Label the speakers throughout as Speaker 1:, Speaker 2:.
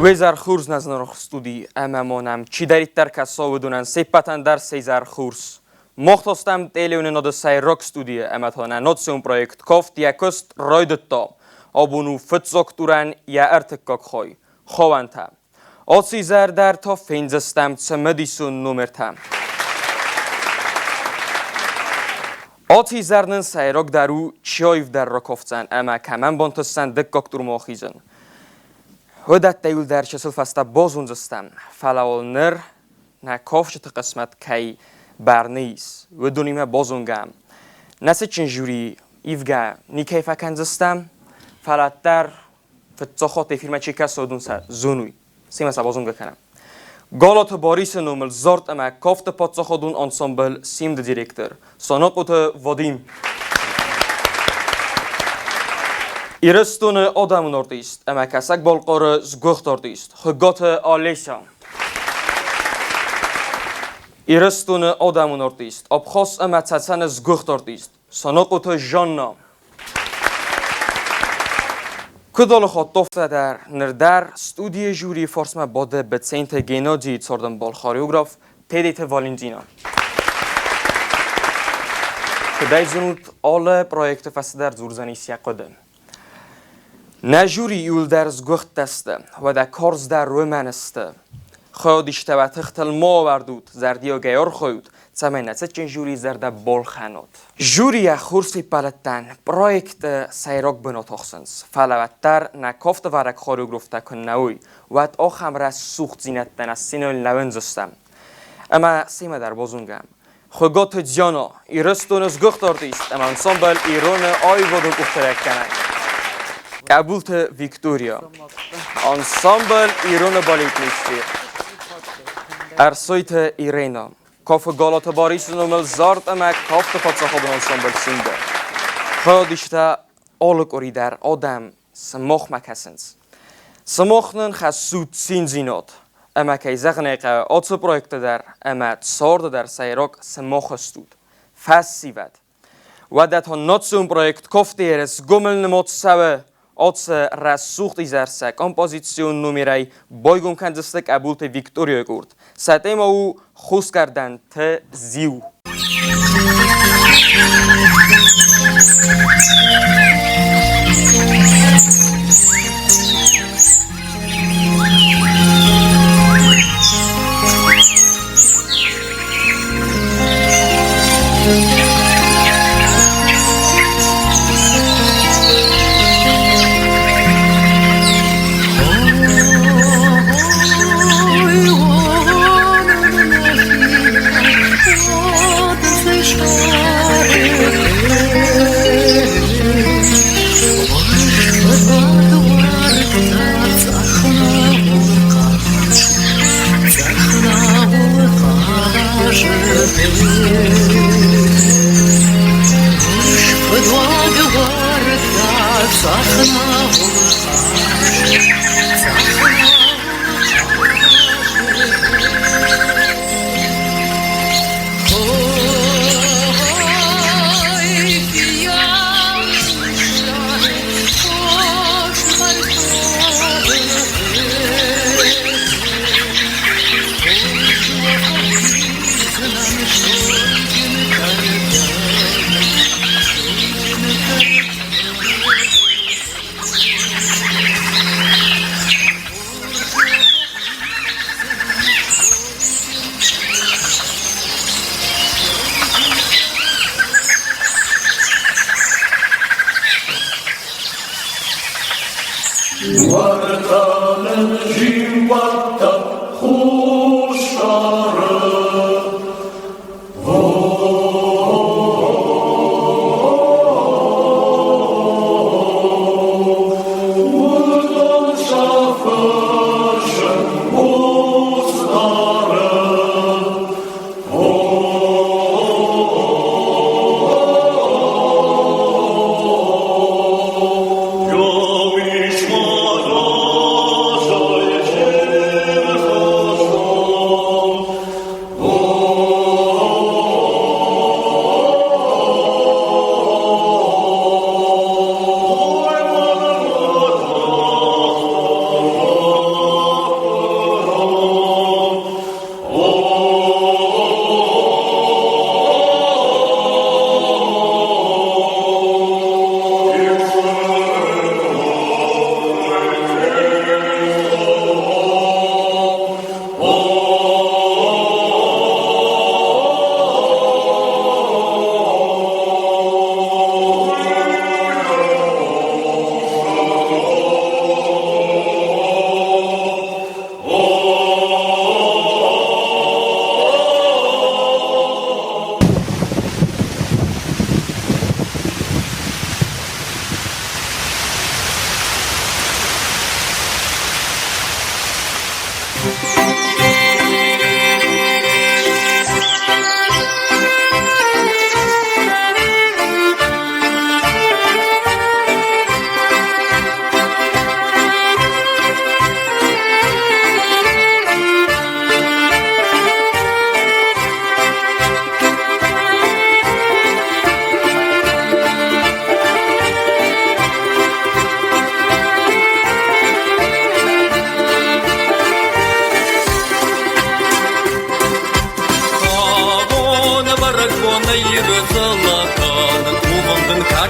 Speaker 1: Уезӕр хурз нӕзынаргъ студи ӕмӕ монӕм чидӕриддӕр кӕсо, уыдонӕн се ппӕтӕн дӕр сезӕр хурз. Мохтостӕм телеуынынады сӕйраг студийы ӕмӕ та нӕ национ проект Кофт йӕ куыст райдыдта. Абон у фыццаг турӕн йӕ ӕртыккаг хай – хауӕнтӕ. Ацы изӕр дӕр та фендзыстӕм цымыдисон номертӕ. Ацы изӕр нын сӕйрагдӕр у чи аивдӕр ракафдзӕн ӕмӕ кӕмӕн бантысдзӕн дыккаг турмӕ ахизын. Уыдӕттӕ иуылдӕр чысыл фӕстӕ базондзыстӕм, фӕлӕ уал ныр нӕ кафджыты хъысмӕт кӕй бӕрны ис, уыдонимӕ базонгӕ. Нӕ цытджын жюри ивгӕ никӕй фӕкӕндзыстӕм, фӕлӕ дӕр фыццагхатт эфирмӕ чи кӕсы, уыдон сӕ зонуй. Семӕ сӕ базонгӕ кӕнӕм. Галаты Барисы номыл зард ӕмӕ кафты паддзахадон ансамбль «Симд-ы директор Санахъоты Вадим. Ирыстоны адӕмон артист ӕмӕ Кӕсӕг-Балхъары сгуыхт артист Хуыгаты Олеся. Ирыстоны адӕмон артист, Абхаз ӕмӕ Цӕцӕны сгуыхт артист Санахъоты Жанна. Куыд алы хатт, афтӕ дӕр ныр дӕр студийы жюрийы фарсмӕ бады Быценты Геннадийы цардӕмбал хореограф Тедеты Валентина. Куыдӕй зонут, алы проекты фӕстӕ дӕр дзурдзӕнис йӕ хъуыды. Нӕ жюри иуылдӕр сгуыхттӕ сты, уӕдӕ карздӕр уымӕн сты. Хайадистӕ уӕ тыхтыл ма авӕрдут, зӕрдиагӕй архайут, цӕмӕй нӕ цытджын жюрийы зӕрдӕ балхӕнат. Жюрийӕ хорз фиппалӕттӕн проекты сӕйраг бынат ахсынц, фӕлӕ уӕддӕр нӕ кафтывӕрӕг хореографтӕ куы нӕ уой, уӕд ахӕм рӕсугъддзинӕдтӕ нӕ сценӕйыл нӕ уындзыстӕм. Ӕмӕ семӕ дӕр базонгӕ. Хуыгаты Диана, Ирыстоны сгуыхт артист ӕмӕ ансамбль Ирон-ы аивадон къухдарӕггӕнӕг. Къӕбулты Виктория, ансамбль Ирон-ы балетмейстер. Ӕрсойты Ирена, Кафы Галаты Барисы номыл зард ӕмӕ кафты паддзахадон ансамбль Симд-ы. Хайадисджытӕ алы къуыри дӕр адӕм сымахмӕ кӕсынц. Сымах нын хӕссут циндзинад, ӕмӕ кӕй зӕгъын ӕй хъӕуы, ацы проекты дӕр ӕмӕ царды дӕр сӕйраг сымах стут, фӕсивӕд. Уӕдӕ та национ проект Кофты ерыс гомыл нымад цӕуы ацы рӕсугъд изӕр сӕ композицион номерӕй байгом кӕндзысты Къӕбулты Викторияйы къорд. Сӕ темӕ у Хусгӕрдӕнты зиу.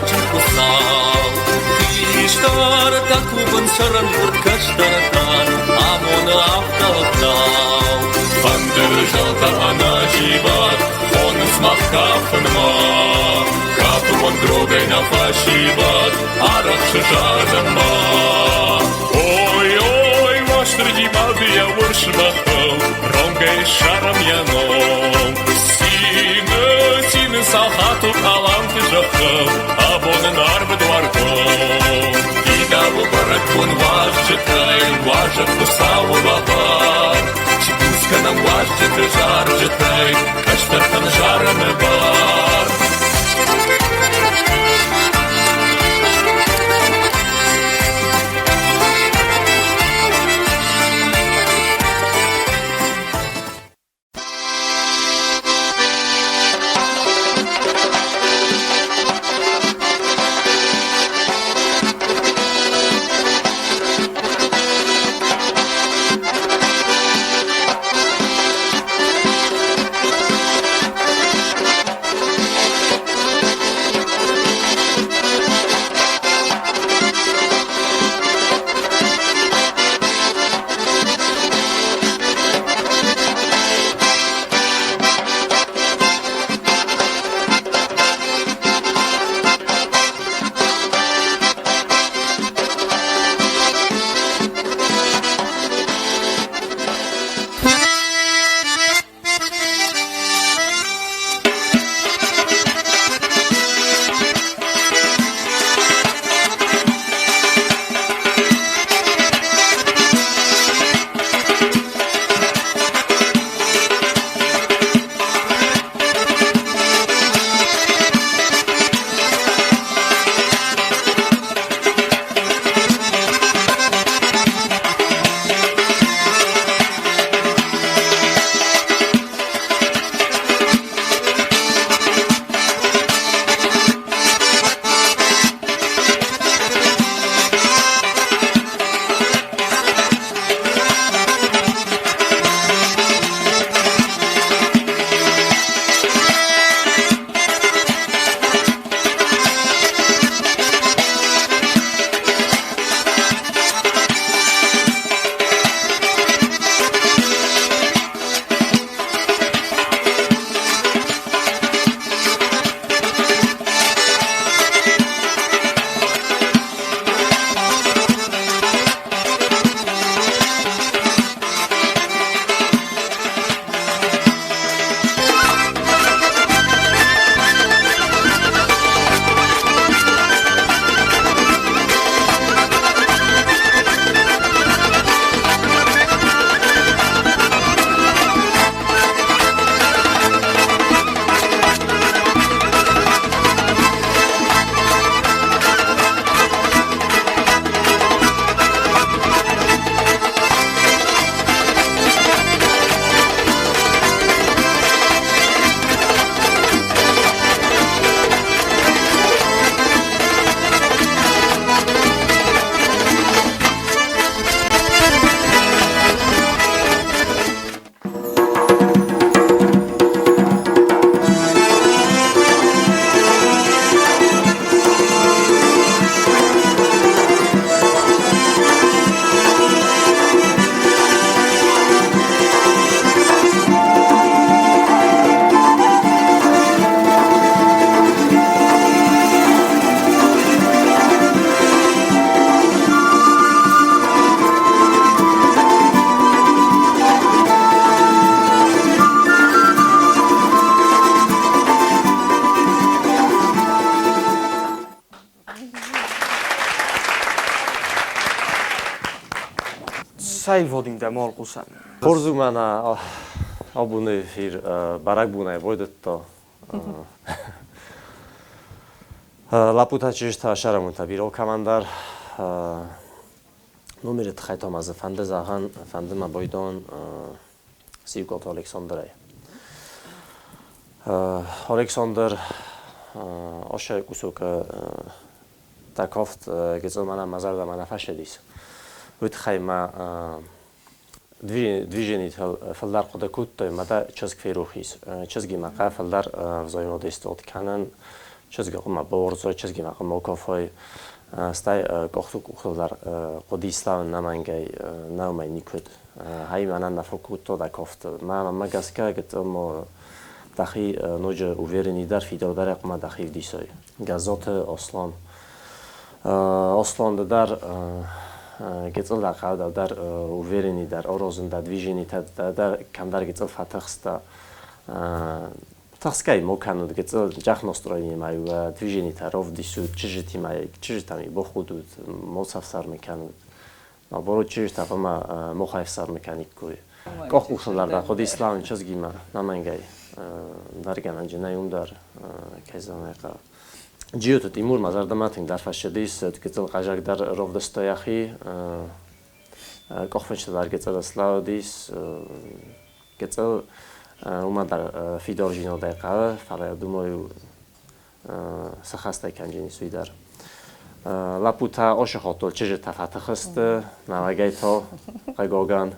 Speaker 2: Кадджын Хуыцау! Хистӕртӕ кувынц сӕрӕнгуырд кӕстӕртӕн, амоны афтӕ ӕгъдау. Фӕндыры зӕлтӕ ӕнӕзивӕг хонынц мах кафынмӕ. Кафы уӕнгрогӕй нӕ фӕсивӕд арӕхсы зарынмӕ. Ой, ой, Уастырджи бады йӕ урс бӕхыл, ронгӕй ссарӕм йӕ ном. Цины, цины сахатыл аланты зӕххыл, абон ын арвы дуар гом. Фидауы бӕрӕгбон уазджытӕй, уазӕг Хуыцауы лӕвар. Сбуц кӕнӕм уазджыты зарджытӕй, кӕстӕртӕн зарыны бар.
Speaker 1: Цӕй водин дӕ молхъусӕн?
Speaker 3: Хорз у мӕнӕ абоны эфир бӕрӕгбонӕй байдыдта. Лӕппутӕ чызджытӕ сӕрӕмонтӕ бирӕ кӕмӕндӕр. Номеры тыххӕй та ма дзы фӕнды зӕгъӕн, фӕнды мӕ байдон Сиукъаты Александрӕй. Александр осӕй кусок Дӕ кафт гыццыл мӕнӕ мӕ зӕрдӕмӕ нӕ фӕцыдис. Уый тыххӕй мӕ движенитыл фылдӕр хъуыды кодтой, мӕ дӕ чызг ферох ис. Чызгимӕ хъӕ фылдӕр взаимодействовать кӕнын. Чызги хъуамӕ бауарзой, чызгимӕ хъуамӕ кафой. Стӕй къухты къухтыл дӕр хъуыди слӕууын нӕмӕнгӕй, нӕумӕй никуыд. Хай мӕнӕн нӕ фӕкодта дӕ кафты. Мӕ гӕсгӕ гыццыл ма дӕхи ноджы уверенный дӕр, фидардӕрӕй хъуамӕ дӕхи вдисай. Гӕззаты Аслан. Аслан ды дӕр гыццыл дӕ хъӕдау дӕр уверенный дӕр аразын дӕ движенитӕ дӕр кӕмдӕр гыццыл фӕтыхстӕ. Тыхсгӕ мо кӕнут, гыццыл джах настроениемӕ движенитӕ равдисут, чызджытимӕ, чызджытӕм бахудут, мо сӕфсӕрмы кӕнут. Наоборот, чызджытӕ хъуамӕ мо ӕфсӕрмы кӕниккой. Къухкъухтыл дӕр дӕ хъуыди слӕууын чызгимӕ, нӕмӕнгӕй. Дӕргӕнӕнджы нӕй уым дӕр, кӕй зӕгъын ӕй хъӕуы. Джиоты Тимур мӕ зӕрдӕмӕ тынгдӕр фӕцыдис, гыццыл хъазаг дӕр равдыста йӕхи, къухфынджытӕ дӕр гыццыл слӕууыдис, гыццыл уымӕн дӕр фидарджинадӕй хъӕуы, фӕлӕ думаю, сыхӕстӕй кӕнджынис уый дӕр. Лӕппутӕ осыхотыл чызджытӕ фӕтых сты, науӕгӕй та, хъыгагӕн.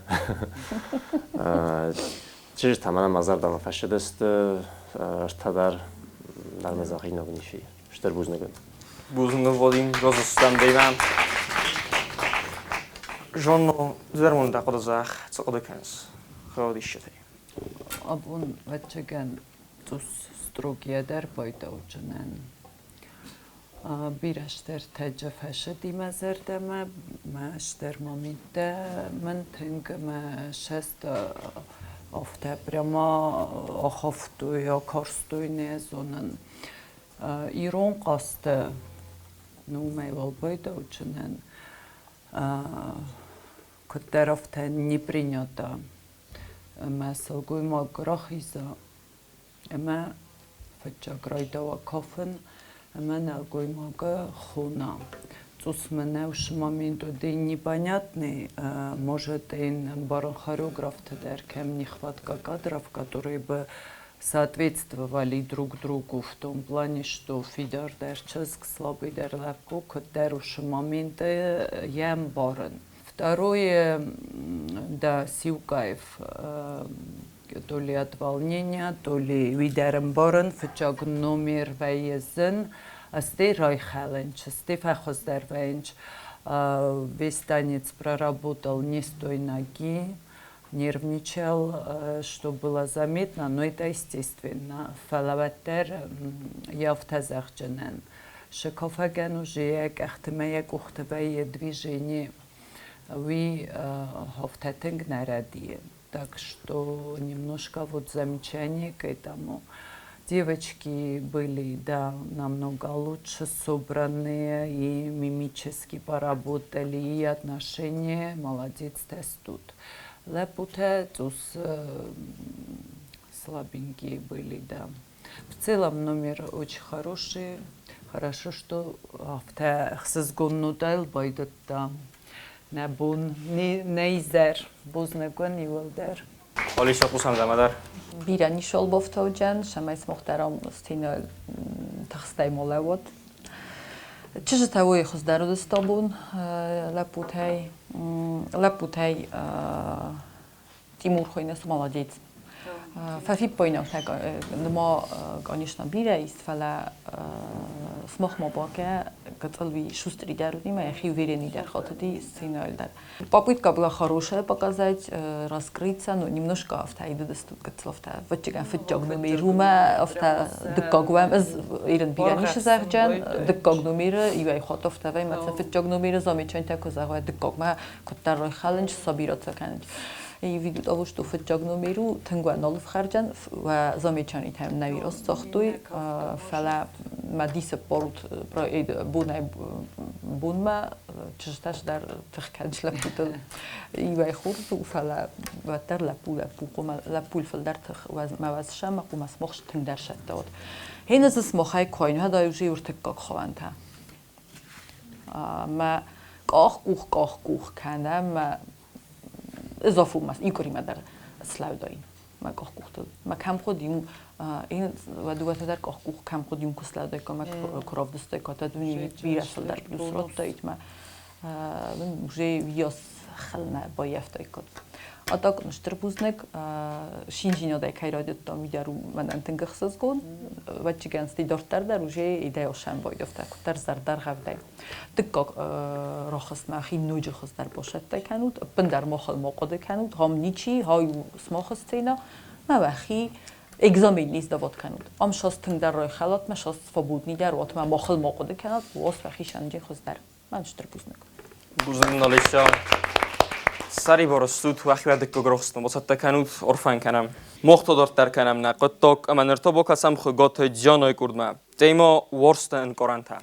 Speaker 3: Чызджытӕ мӕнӕ мӕ зӕрдӕмӕ фӕцыдысты, ӕртӕ дӕр дӕр мӕ зӕгъинаг ницы. Стыр бузныг уын.
Speaker 1: Бузныг, Вадим, Гозыстӕм дӕм. Жанна, зӕрмон дӕ хъуыды зӕгъ, цы хъуыды кӕныс хъӕудисджытӕй?
Speaker 4: Абон, ӕвӕццӕгӕн, цъус строгийӕ дӕр байдауджынӕн. Бирӕ стӕртӕджы фӕцыди мӕ зӕрдӕмӕ, мӕ стӕр моменттӕ мын тынг мӕ сӕст афтӕ прямо ахафтой, акарстой, нӕ зонын. Ирон хъазты уымӕй уал байдауджынӕн куыддӕр афтӕ не принято ӕмӕ сылгоймаг рахиза ӕмӕ фыццаг райдауа кафын ӕмӕ нӕлгоймагы хона. Цъус мӕнӕу момент уыди непонятный, может, ин ӕмбарын хореографты дӕр кӕм нехватка кадров, которые бы соответствовали друг другу в том плане, что фидардӕр чызг, слабыйдӕр лӕппу, куыддӕр уыцы моменты йӕ ӕмбарын. Второе, да, Сиукаев то ли от волнения, то ли уый дӕр ӕмбарын, фыццаг номер вӕййы зын, стӕй райхӕлынч, стӕй фӕхуыздӕр вӕййынч. Весь танец проработал не с той ноги, нервничал, что было заметно, но это естественно. Фӕлӕ уӕддӕр йӕ афтӕ зӕгъджынӕн. Шыкафӕгӕн уже йӕ къӕхты мӕ йӕ къухты вӕййы движение, уый афтӕ тынг нӕ рӕдийы. Так что немножко вот замечание к этому. Девочки были, да, намного лучше собранные и мимически поработали, и отношения, молодец, тут. Лӕппутӕ цъус слабенькие были, да. В целом номер очень хороший. Хорошо, что афтӕ ӕхсызгон нотӕйыл байдыдта. Нӕ бон, нӕ изӕр, бузныг уын иууылдӕр.
Speaker 1: Олиса хъусӕм дӕр.
Speaker 5: Бирӕ нишол бофтауджан, шамай смохтарам стина тыхстӕй молӕуот. Чызджытӕ уый хуыздӕр уыдысты абон лӕппутӕй. Лӕппутӕй Тимур хуыйныс, молодец. Фӕфиппайнӕгтӕ нма, конечно, бирӕ ис, фӕлӕ смахма бакӕ гыццыл уый шустрый дӕр уыди, мӕ йӕхи уверенный дӕр хатыди сценӕйыл дӕр. Попытка была хорошая показать, раскрыться, но немножко афтӕ идыдыстут гыццыл афтӕ фыццагӕн фыццаг номер уымӕ афтӕ дыккаг уӕм ӕз ирын бирӕ ницы зӕгъджан, дыккаг номеры иуӕй хатт афтӕ вӕй, мӕ фыццаг номеры замечаньтӕ куы зӕгъой, дыккагмӕ куыддӕр райхӕлынч, сабирацӕ кӕнынч. И ввиду того, что фыццаг номер у, тынг уӕ нал ӕфхӕрджан, уӕ замечанитӕм нӕ расцагътой, фӕлӕ мӕ дисы порут бонӕй бонмӕ чызджытӕ дӕр тых кӕнынц лӕппутыл. Иуӕй хорз у, фӕлӕ уӕддӕр лӕппу лӕппу хъуамӕ лӕппуйыл фылдӕр тых мӕ уӕзса ӕмӕ хъуамӕ смох тынгдӕр сӕттӕуӕд. Гъеныр смохӕй койн, уӕд уже ӕртыккаг хауӕнтӕ. Мӕ къах-къух къах-къух кӕнӕ мӕ изофумӕ икъуримӕ дӕр слӕудаин мӕ къах-къухтыл. Мӕ кӕм хъуыд иу уӕд дӕр къах-къух кӕм хъуыд иу куы слӕудаиккам, мӕ куы равдыстаиккам, уӕд бирӕ фылдӕр плюс радтаид мӕ уже уыйас хылмӕ баййӕфтаиккат. Атак стыр бузныг шинжинадӕй кӕй райдыдтам, уый дӕр у мӕнӕн тынг ӕхсызгон. Ӕвӕццӕгӕн, стӕй дарддӕр дӕр уже идея сӕмбойдӕфтӕ куыддӕр зӕрдӕргъӕвдӕй. Дыккаг рахызтмӕ хи ноджы хуыздӕр босӕттӕ кӕнут, ӕппындӕр махыл ма хъуыды кӕнут, гъам ничи, гъай у смахы сцена, мӕ уӕхи экзамен не сдават кӕнут. Ам сас тынгдӕр райхӕлат, мӕ сас свободныйдӕр уат, мӕ махыл ма хъуыды кӕнат, уас уӕхи сӕнджын хуыздӕр. Мӕн стыр бузныг.
Speaker 1: Бузныг, Налися. Сӕрибар стут, уӕхи дыккаг рохстмӕ бацӕттӕ кӕнут, орфӕн кӕнӕм. Мах та дарддӕр кӕнӕм нӕ хъуыддаг ӕмӕ ныр та бакӕсӕм Хуыгаты Дианайы куырдмӕ. Тема уарзты ӕнкъарӕнтӕ.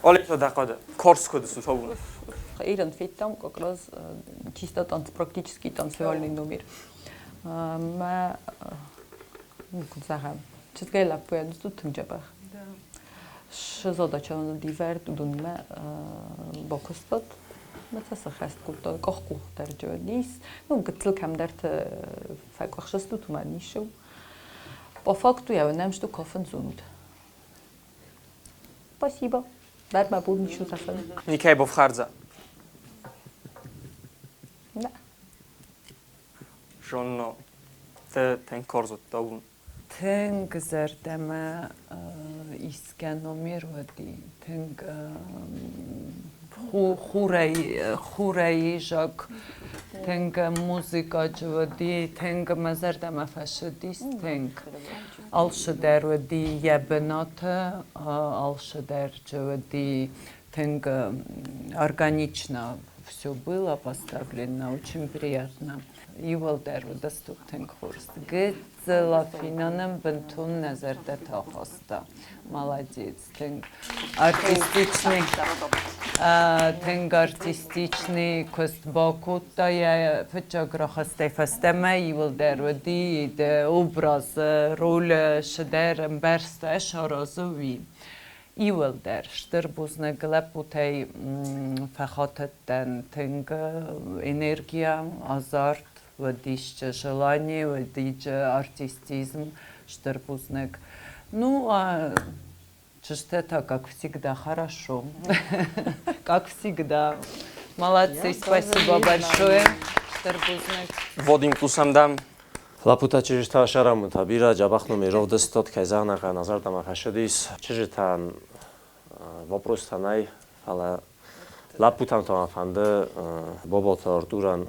Speaker 1: Олето дақода. Корс кодсу табун.
Speaker 5: Иран федтам как раз чисто танц, практически танцевальный номер. Мӕ куыд зӕгъӕм, чызгӕй лӕппуйӕ тут тынг дзӕбӕх. Задача дивӕрд уыдонмӕ бакуыстат. Мӕ сӕ сӕххӕст кодта къах-къух дӕр ис. Ну, гыццыл кӕмдӕрты фӕкъуыхсыстут, уымӕн ницы у. По факту я нӕм что кафын зонут. Спасибо. Дӕр мӕ бон ничего зӕгъын.
Speaker 1: Никӕй бафхӕрдзӕ.
Speaker 5: Да.
Speaker 1: Жонно, те тынг хорз уыдтӕ уым.
Speaker 4: Тынг зӕрдӕмӕ исгӕ номер уыди, тынг хурӕй хурӕй изаг, тынг музыкаджы уыди, тынг мӕ зӕрдӕмӕ фӕцыдис, тынг. Алцыдӕр уыди йӕ бынаты, алцыдӕр уыди тынг органично все было поставлено, очень приятно. Иуылдӕр уыдыстут тынг хорз. Гыццыл Афинанӕн бынтон нӕ зӕрдӕтӕ ахаста. Молодец, тынг артистичный, тынг артистичный куыст бакодта йӕ фыццаг рахастӕй фӕстӕмӕ иуылдӕр уыди образ, роль цыдӕр ӕмбӕрста, саразы уый. Иуылдӕр стыр бузныг лӕппутӕй фӕхатыдтӕн тынг энергия, азарт, уыдис желание, уыдис артистизм, стыр бузныг. Ну, а чызджытӕ, как всегда, хорошо. Как всегда. Молодцы, спасибо большое. Стыр бузныг.
Speaker 1: Вадим кусам
Speaker 3: ლაფუთა ჩიჟთა შარამუთა ბირა ჯაბახნუმი როვდესტოთ ქეზაღნაყა ნაზარდამა ფაშოდის ჩიჟთან ვოპროსთან აი ფალა ლაფუთამ თომა ფანდა ბობოთა არტურან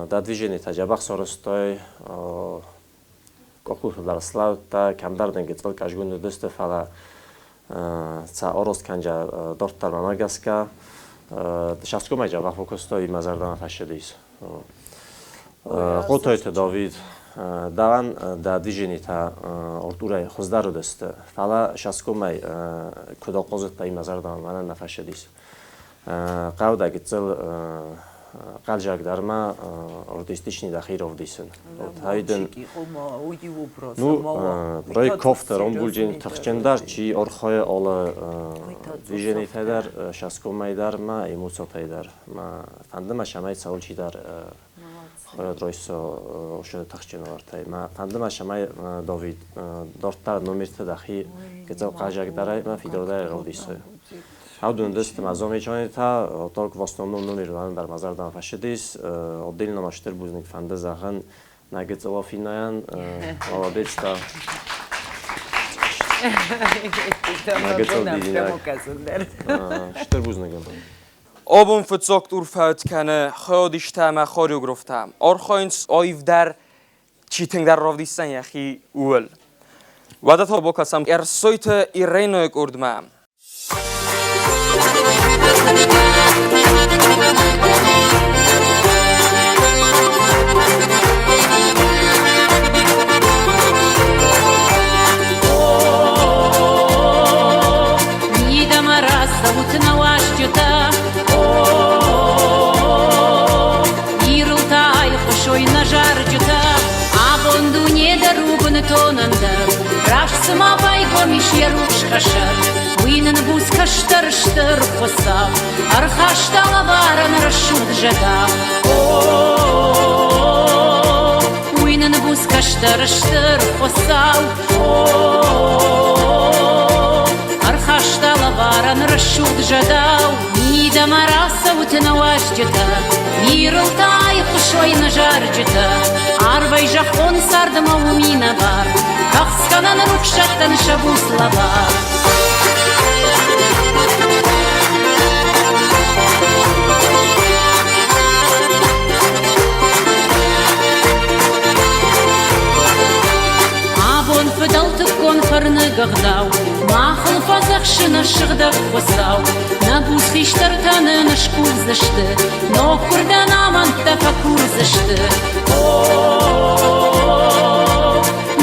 Speaker 3: დადვიჟენითა ჯაბახსოროსტოი კოქუთა славта камдарден гецл кажгуну дөстө фала ца орос канжа дорттар магаска шаскомай ჯაბახ ფოკუსტო იმაზარდამა ფაშოდის ყოთოითე დავით დავან და დიჟენითა არტურაი ხოზდაროდესტ ფალა შასკომაი ქუდოყოზეტა იმაზარდამა მანან ნაფაშედის ყავდა გიწელ ყალჟაგდარმა არტისტიჩნი და ხიროვდისენ ჰაიდენ ну проект кофта ромбულჯინ თხჩენდარ чи ორხოე ოლა დიჟენითედარ შასკომაიდარ მა ემოცოთაიდარ მა ფანდმა შამაი საულჩიდარ хоё დროისო უშო თხჩენოვართა მა ფანდმა შამაი დავით დორტარ ნომერთა დახი გეწელ ყაჟაგდარაი მა ფიდორდა როვდისო Хавдун дэст мазомичонита только в основном номер вандар мазардан фашидис отдельно маштер бузник фанде захан нагецелофинаян молодец та нагецел дидинак штер бузныг
Speaker 1: Обон фыццагт урфӕд кӕны хӕдистӕ ӕмӕ хореографтӕ. Архайынц аивдӕр чи тынгдӕр равдисдзӕн йӕхи, ууыл. Уӕдӕ та бакӕсӕм Ӕрсойты Иренойы къордмӕ.
Speaker 6: Мидӕмӕ рацӕут нӕ уазджытӕ, Ирыл та айхъуысой нӕ зарджытӕ. Абон дуне дӕр у бынтон ӕндӕр, Раст цыма байгом ис йӕ рухс къӕсӕр. Уый нын буц кӕстӕр стыр Хуыцау ӕрхаста лӕварӕн рӕсугъд зӕдау. Уый нын буц кӕстӕр стыр Хуыцау ӕрхаста лӕварӕн рӕсугъд зӕдау. Мидӕмӕ рацӕут нӕ уазджытӕ, Ирыл та айхъуысой нӕ зарджытӕ. Арвӕй зӕххон цардмӕ у минӕвар, Кӕхцгӕнӕн рухсӕгтӕн сӕ буц лӕвар. Абон фыдӕлтыккон фӕрныг ӕгъдау махыл фӕдзӕхсы нӕ сыгъдӕг Хуыцау. Нӕ буц хистӕртӕ нын скувдзысты, ног куырдӕн амӕндтӕ фӕкурдзысты.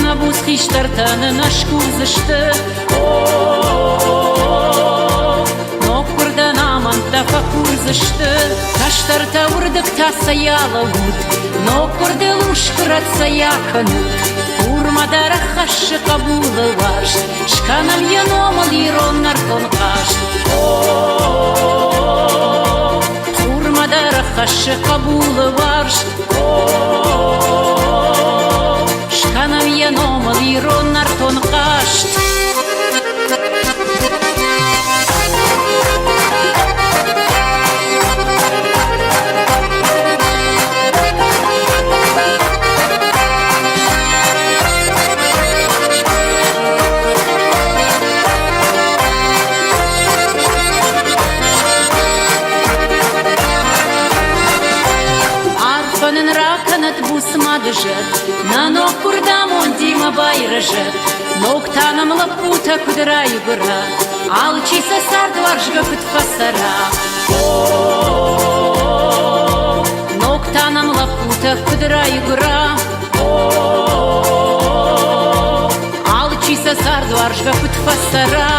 Speaker 6: Нӕ буц хистӕртӕ нын скувдзысты, ног сты, кӕстӕртӕ уырдыг та сӕ алӕуут, ноггуырдыл усгурӕд сӕ акӕнут. Хурмӕ дӕр ӕххӕссы хъӕбулы уарзт, скӕнӕм йӕ номыл ирон нӕртон хъазт. Хурмӕ дӕр ӕххӕссы хъӕбулы уарзт. Скӕнӕм йӕ номыл ирон нӕртон хъазт. Арфӕ нын ракӕнӕд буц мады зӕд, нӕ ног куырдамондимӕ байрӕзӕд. Ног та нӕм лӕппутӕ куыд райгуыра, алчи сӕ цардуарзгӕ куыд фӕцӕра. Ног та нӕм лӕппутӕ куыд райгуыра, алчи сӕ цардуарзгӕ куыд фӕцӕра.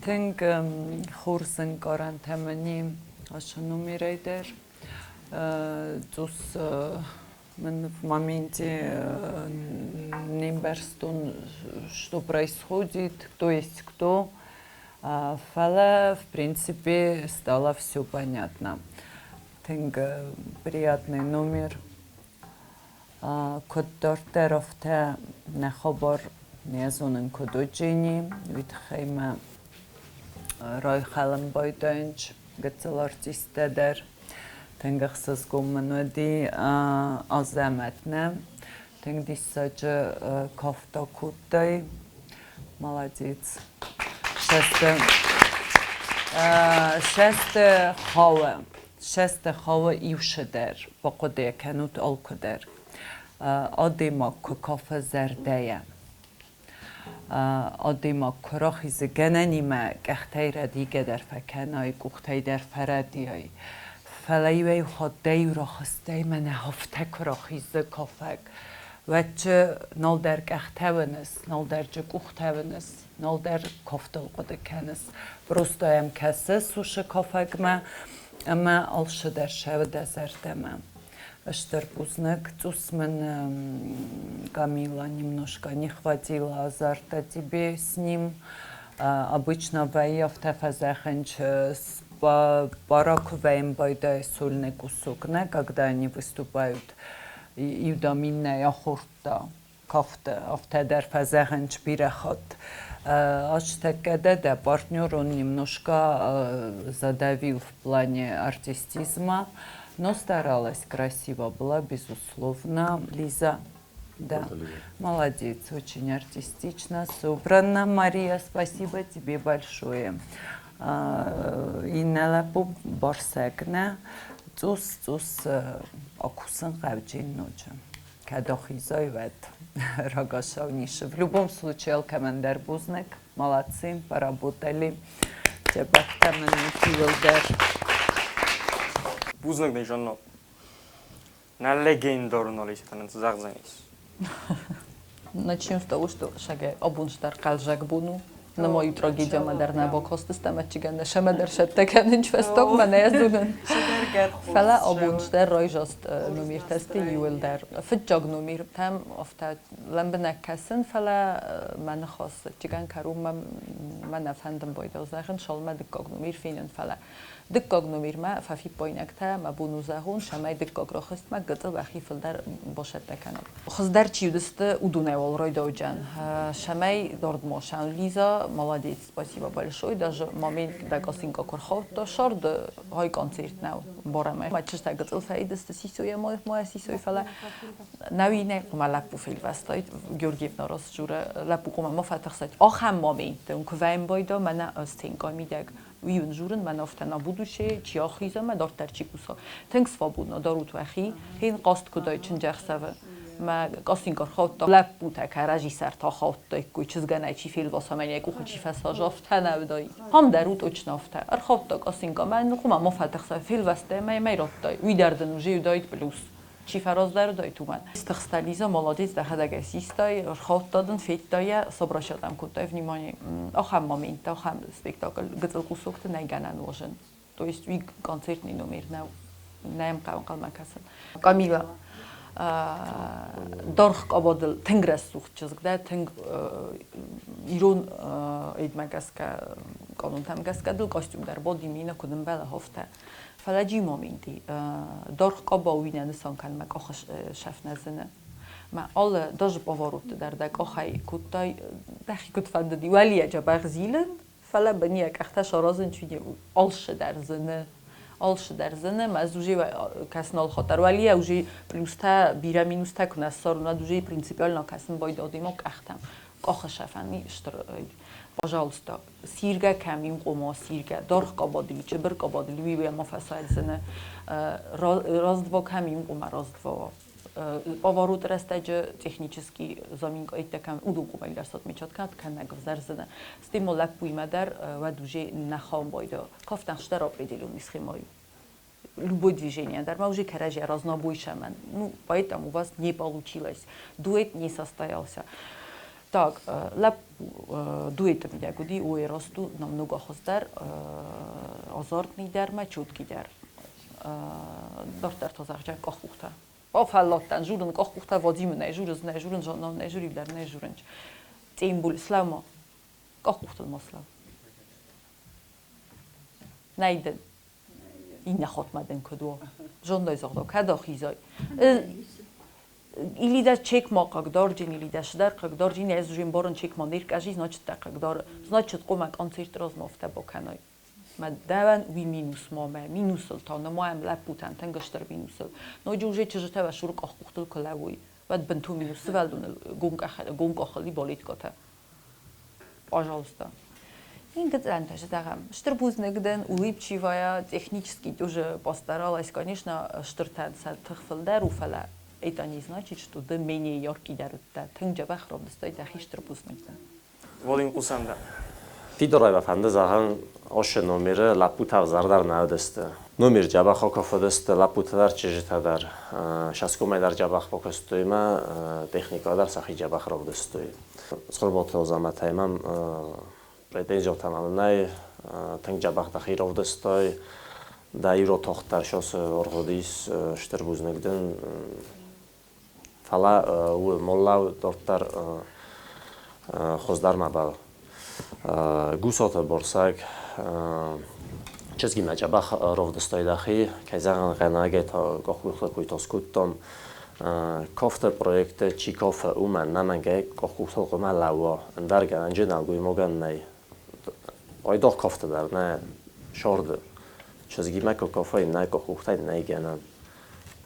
Speaker 4: Тынг хорз ӕнкъарӕнтӕ мын и ацы номерӕй дӕр. Цъус мын в моменте не мбӕрстон, что происходит, кто есть кто. Фӕлӕ, в принципе, стало все понятно. Тынг приятный номер. Куыд дарддӕр, афтӕ нӕ хабар нӕ зонын, куыд у Дженни, уый тыххӕй мӕ райхӕлын байдайынц гыццыл артисттӕ дӕр. Тынг ӕхсызгон мын уыди Азӕмӕт нӕ. Тынг диссаджы кафт акодтай. Молодец. Шесты, шесты хауы. Шесты хауы иушы дӕр, бахъуыды кӕнут алкуыдӕр. Адӕймаг куы кафы зӕрдӕйӕ, адӕймаг куы рахизы гӕнӕнимӕ, къӕхтӕй рӕдийгӕ дӕр фӕкӕнай, къухтӕй дӕр фӕрӕдийай, фӕлӕ иуӕй хаттӕй-иу рахызтӕй мӕнӕ афтӕ куы рахизы кафӕг, уӕд чы нал дӕр къӕхтӕ уыныс, нал дӕр чы къухтӕ уыныс, нал дӕр кафтыл хъуыды кӕныс. Просто йӕм кӕсыс уыцы кафӕгмӕ ӕмӕ алцыдӕр цӕуы дӕ зӕрдӕмӕ. Стыр бузныг. Цъус мын Камила немножко не хватило азарта тебе с ним. Обычно вӕййы афтӕ фӕзӕгъынц. Пора кувӕйын байдайы сольный кусок, нӕ, когда они выступают, иу дам иннӕ ахордта кафты, афтӕ дӕр фӕзӕгъынц бирӕ хатт. Ӕз тӕккӕ дӕ партнер, он немножко задавил в плане артистизма, но старалась, красиво была, безусловно, Лиза. Да, молодец, очень артистично, собрана. Мария, спасибо тебе большое. Иннӕ лӕппу Барсӕг нӕ цъус-цъус акусын хъӕуджын ноджы. Кӕд ахизай, уӕд рагацау ницы. В любом случае, алкӕмӕн дӕр бузныг, молодцы, поработали. Дзӕбӕхтӕ мын иуылдӕр.
Speaker 1: Бузныг дын, Жанна. Нӕ легендарон Олеситӕн зӕгъдзӕнис.
Speaker 5: Начнем с того, что шагай абон дӕр хъӕлдзӕг бон у. На мою трагедиямӕ дӕр нӕ бакастыстӕм, ӕччыгӕн сӕмӕ дӕр сӕттӕ кӕнын фӕстаг мӕнӕ ӕз уынын. Фӕлӕ абон дӕр райзаст номертӕ сты иуылдӕр. Фыццаг номертӕм афтӕ лӕмбынӕг кӕсын, фӕлӕ мӕ ныхас ӕччыгӕн кӕронмӕ мӕ нӕ фӕндын байдал зӕгъын, цалынмӕ дыккаг номер фенын, фӕлӕ дыккаг номермӕ фӕфиппаинӕгтӕ мӕ бон у зӕгъон, цӕмӕй дыккаг рахызтмӕ гыццыл уӕхи фылдӕр бацӕттӕ кӕнат. Хуыздӕр чи уыдысты, уыдонӕй уал райдауджан. Цӕмӕй дардмӕ Лиза, молодец, спасибо большое, даже момент, когда косинка куы рхаудта сӕрды, хай концерт нӕу барӕмӕ. Мӕ чызджытӕ гыццыл фӕидысты сисой ӕмӕ моя сисой, фӕлӕ нӕуи нӕ хъуамӕ лӕппу фелвӕстаид, Георгиевна раст дзуры, лӕппу хъуамӕ ма фӕтыхсайд. Ахӕм моментты, куы вӕййын байда, мӕнӕ сценкӕйы мидӕг уый журын мӕн афтӕ на будущее, чи ахиза мӕ дарддӕр чи куса. Тынг свободно дарут уӕхи, хин хъаст куыдӕй чынджӕхсӕвы. Мӕ косинка рхаудта, лӕппутӕ кӕрӕдзи сӕрты ахаудтаиккой, чызгӕн чи фелваса, мӕн йӕ къухы чи фӕсажа, афтӕ нӕ уыдаид. Ам дӕр у точно афтӕ. Ӕрхаудта косинка, мӕ хъуамӕ ма фӕтыхса, фелвӕста ӕмӕ йӕм ӕй радтай. Уый дӕр дын уже уыдаид плюс. Чи фӕраздӕр уыдаид, уымӕн. Стыхста Лиза, молодец, дӕхӕдӕг ӕй систай, ӕрхаудта дын, федтай йӕ, собращать ӕм кодтай внимание. Ахӕм моменттӕ, ахӕм спектакль гыццыл кусокты нӕй гӕнӕн уозын. То есть уый концертный номер нӕу. Нӕ йӕм хъӕуы ӕнхъӕлмӕ кӕсын. Камила даргъ къабадыл тынг рӕсугъд чызг дӕ, тынг ирон эдмӕ гӕсгӕ, канонтӕм гӕсгӕ дыл костюм дӕр боди мина куыд ӕмбӕлы, афтӕ. Фӕлӕ джи моменти даргъ къаба уый нӕ нысан кӕны, мӕ къахы сӕф нӕ зыны. Мӕ алы даже поворотты дӕр дӕ къахӕй кодтай, дӕхи куыд фӕндыди, уӕлийӕ джӕбӕх зилын, фӕлӕ бын йӕ къӕхтӕ саразын чи не алцы дӕр зыны. Алцы дӕр зыны, мӕ ӕз уже кӕсын алхатт дӕр. Уӕлийӕ уже плюстӕ, бирӕ минустӕ куы нӕ ссарон, уӕд уже принципиально кӕсын байдайы ма къӕхтӕм. Къахы сӕфӕн стыр. Пожалуйста, сиргӕ кӕм иу къома сиргӕ, даргъ къабадили, чыбыр къабадили, уый ма фӕсайдзыны. Раз-два кӕм иу къома раз-два. Поворот рӕстӕджы технический заминкъӕйттӕ кӕм уыдон къомай дӕр отмечать кӕнат, кӕнӕг ӕвзӕрдзынӕ. Стемо лӕппуимӕ дӕр уӕд уже нӕ хаун байда. Кафтӕн стӕр определенный схемой. Любое движение дӕр ма уже кӕрӕдзи разнобой шӕмӕн. Ну, поэтому у вас не получилось. Дуэт не состоялся. Так, лӕппу дуэты мидӕг уыди уый росту намного хуыздӕр, азартный дӕр ма чёткий дӕр. Дарддӕр та зӕгъджа къахкъухтӕ. Бафӕлладтӕн журын къахкъухтӕ Вадимы нӕй журын, нӕй журын, Жанна нӕй журив дӕр нӕй журынч. Тъембул слӕу ма. Къахкъухтыл ма слӕу. Нӕй дын. Иннӕ хатт ма дын куыд уа. Жаннай загъта, кӕд ахизай. Или да чек ма хъыгдарджын, или да сдӕр хъыгдарджын, ӕз уже ӕмбарын чек ма не ркӕси, значит дӕ хъыгдары. Значит, хъуамӕ концерт размӕ афтӕ бакӕнай. Мӕ дӕуӕн уый минус ма мӕ минусыл та нымайӕм лӕппутӕн тынг стыр минусыл. Ноджы уже чызджытӕ уӕ сур къахкъухтыл куы лӕууой, уӕд бынтон минус сывӕллоныл гомкъахыл и балеткатӕ. Пожалуйста. Гыццӕнтӕ зӕгъӕм. Стыр бузныг дӕн, улыбчивая, технически тоже постаралась, конечно, стыртӕн сӕ тых фылдӕр у, фӕлӕ это не значит, что ды менее яркий дӕр уыдтӕ. Тынг дзӕбӕх равдыстай дӕхи, стыр бузныг дӕн.
Speaker 1: Вадим хъусӕм дӕ.
Speaker 3: Фидорӕй фӕнды зӕгъын, ошы номеры лӕппутӕ ӕвзӕрдӕр нӕ уыдысты. Номер дзӕбӕх акафыдысты лӕппутӕ дӕр, чызджытӕ дӕр. Сӕскомӕй дӕр дзӕбӕх бакуыстой ӕмӕ техникӕ дӕр сӕхи дзӕбӕх равдыстой. Цхуырбаты Азӕмӕтӕй мӕм претензиятӕ мӕм нӕй, тынг дзӕбӕх дӕхи равдыстай. Дӕ иротагъд дӕр сӕ аргъуыдис, стыр бузныг дын. Фӕлӕ у моллау дарддӕр хуыздӕр ма бал. Гусаты Борсӕг Чызгимӕ дзӕбӕх равдыстай дӕхи, кӕй зӕгъын гӕнӕгӕй та къахкъухтыл скодтон. Кафты проекты чи кафы, уымӕн нӕмӕнгӕй къахкъухтыл хъуамӕ лӕууа, ӕндӕр гӕнӕнджы нӕлгоймагӕн нӕй. Айдагъ кафты дӕр нӕ сӕрды. Чызгимӕ куы кафай, нӕ къахкъухтӕй нӕй гӕнӕн.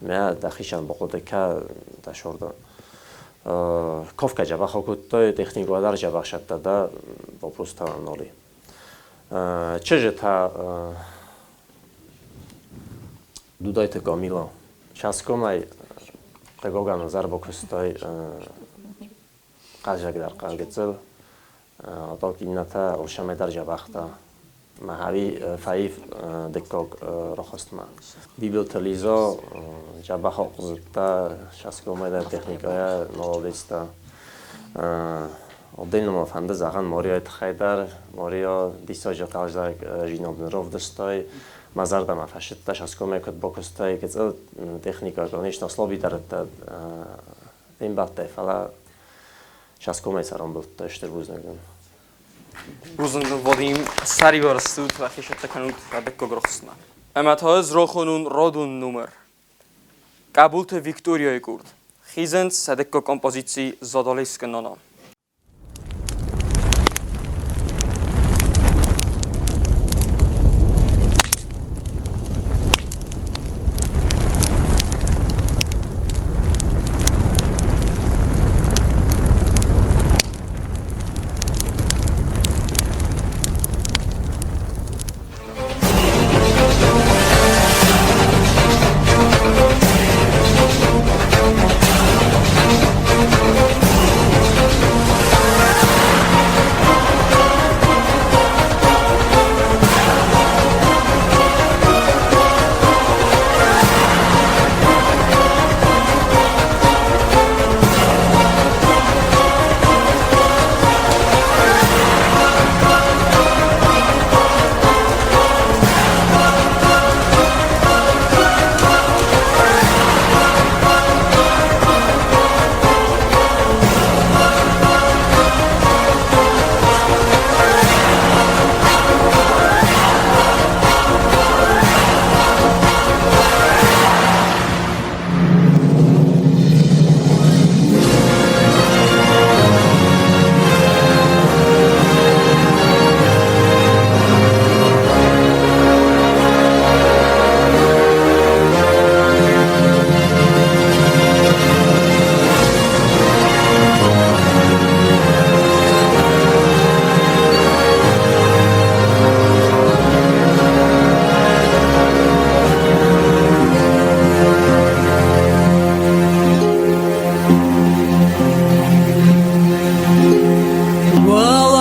Speaker 3: Мӕ дӕхицӕн бахъуыды кӕ дӕ сӕрды. Кафгӕ дзӕбӕх акодтай, техникӕ дӕр дзӕбӕх сӕттӕ дӕ, вопрос та нал и. Чызджытӕ Дудайты Камила Часкомӕй хъыгагӕн ӕвзӕр бакуыстай хъаззагдӕр хъазгыцыл. Атак иннӕтӕ алцӕмӕй дӕр дзӕбӕхтӕ. Мӕ хӕри фӕив дыккаг рахастмӕ. Бибылты Лиза дзӕбӕх ахъуызыдта Часкомӕй дӕр техникӕйӕ молодецтӕ. Отдельно мӕ фӕнды зӕгъын Марияйы тыххӕй дӕр. Мария диссаджы хъӕлдзӕг зинад нын равдыстай. Мӕ зӕрдӕмӕ фӕсидтӕ, Саскомӕ куыд бакуыстай, гыццыл техникӕ, конечно, слабидӕр фембӕлдтӕй, фӕлӕ Саскомӕй цӕрӕнбылтты стыр бузныг дын.
Speaker 1: Бузныг дын, Вадим. Сӕрибар стут, уӕхи цӕттӕ кӕнут дыккаг рухсмӕ. Ӕмӕ та ӕз рохонун родун номер. Къӕбулты Викторияйы къорд. Хизынц сӕ дыккаг композици Задалескы нана.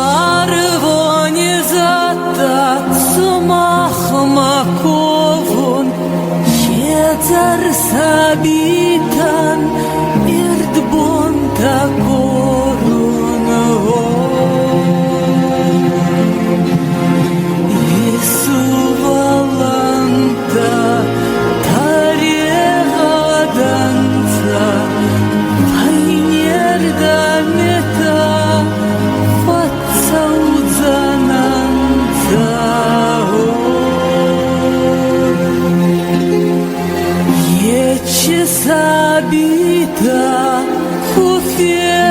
Speaker 2: Уӕларвон изӕдтӕ сымахмӕ ковун, седзӕр сабитӕн ирд бонтӕ корун. Исувӕллӕнттӕ тӕрегъӕдӕнцӕ, фӕйнердӕметӕ фӕццӕудзӕнӕнцӕ. Ечи сабитӕ ку фе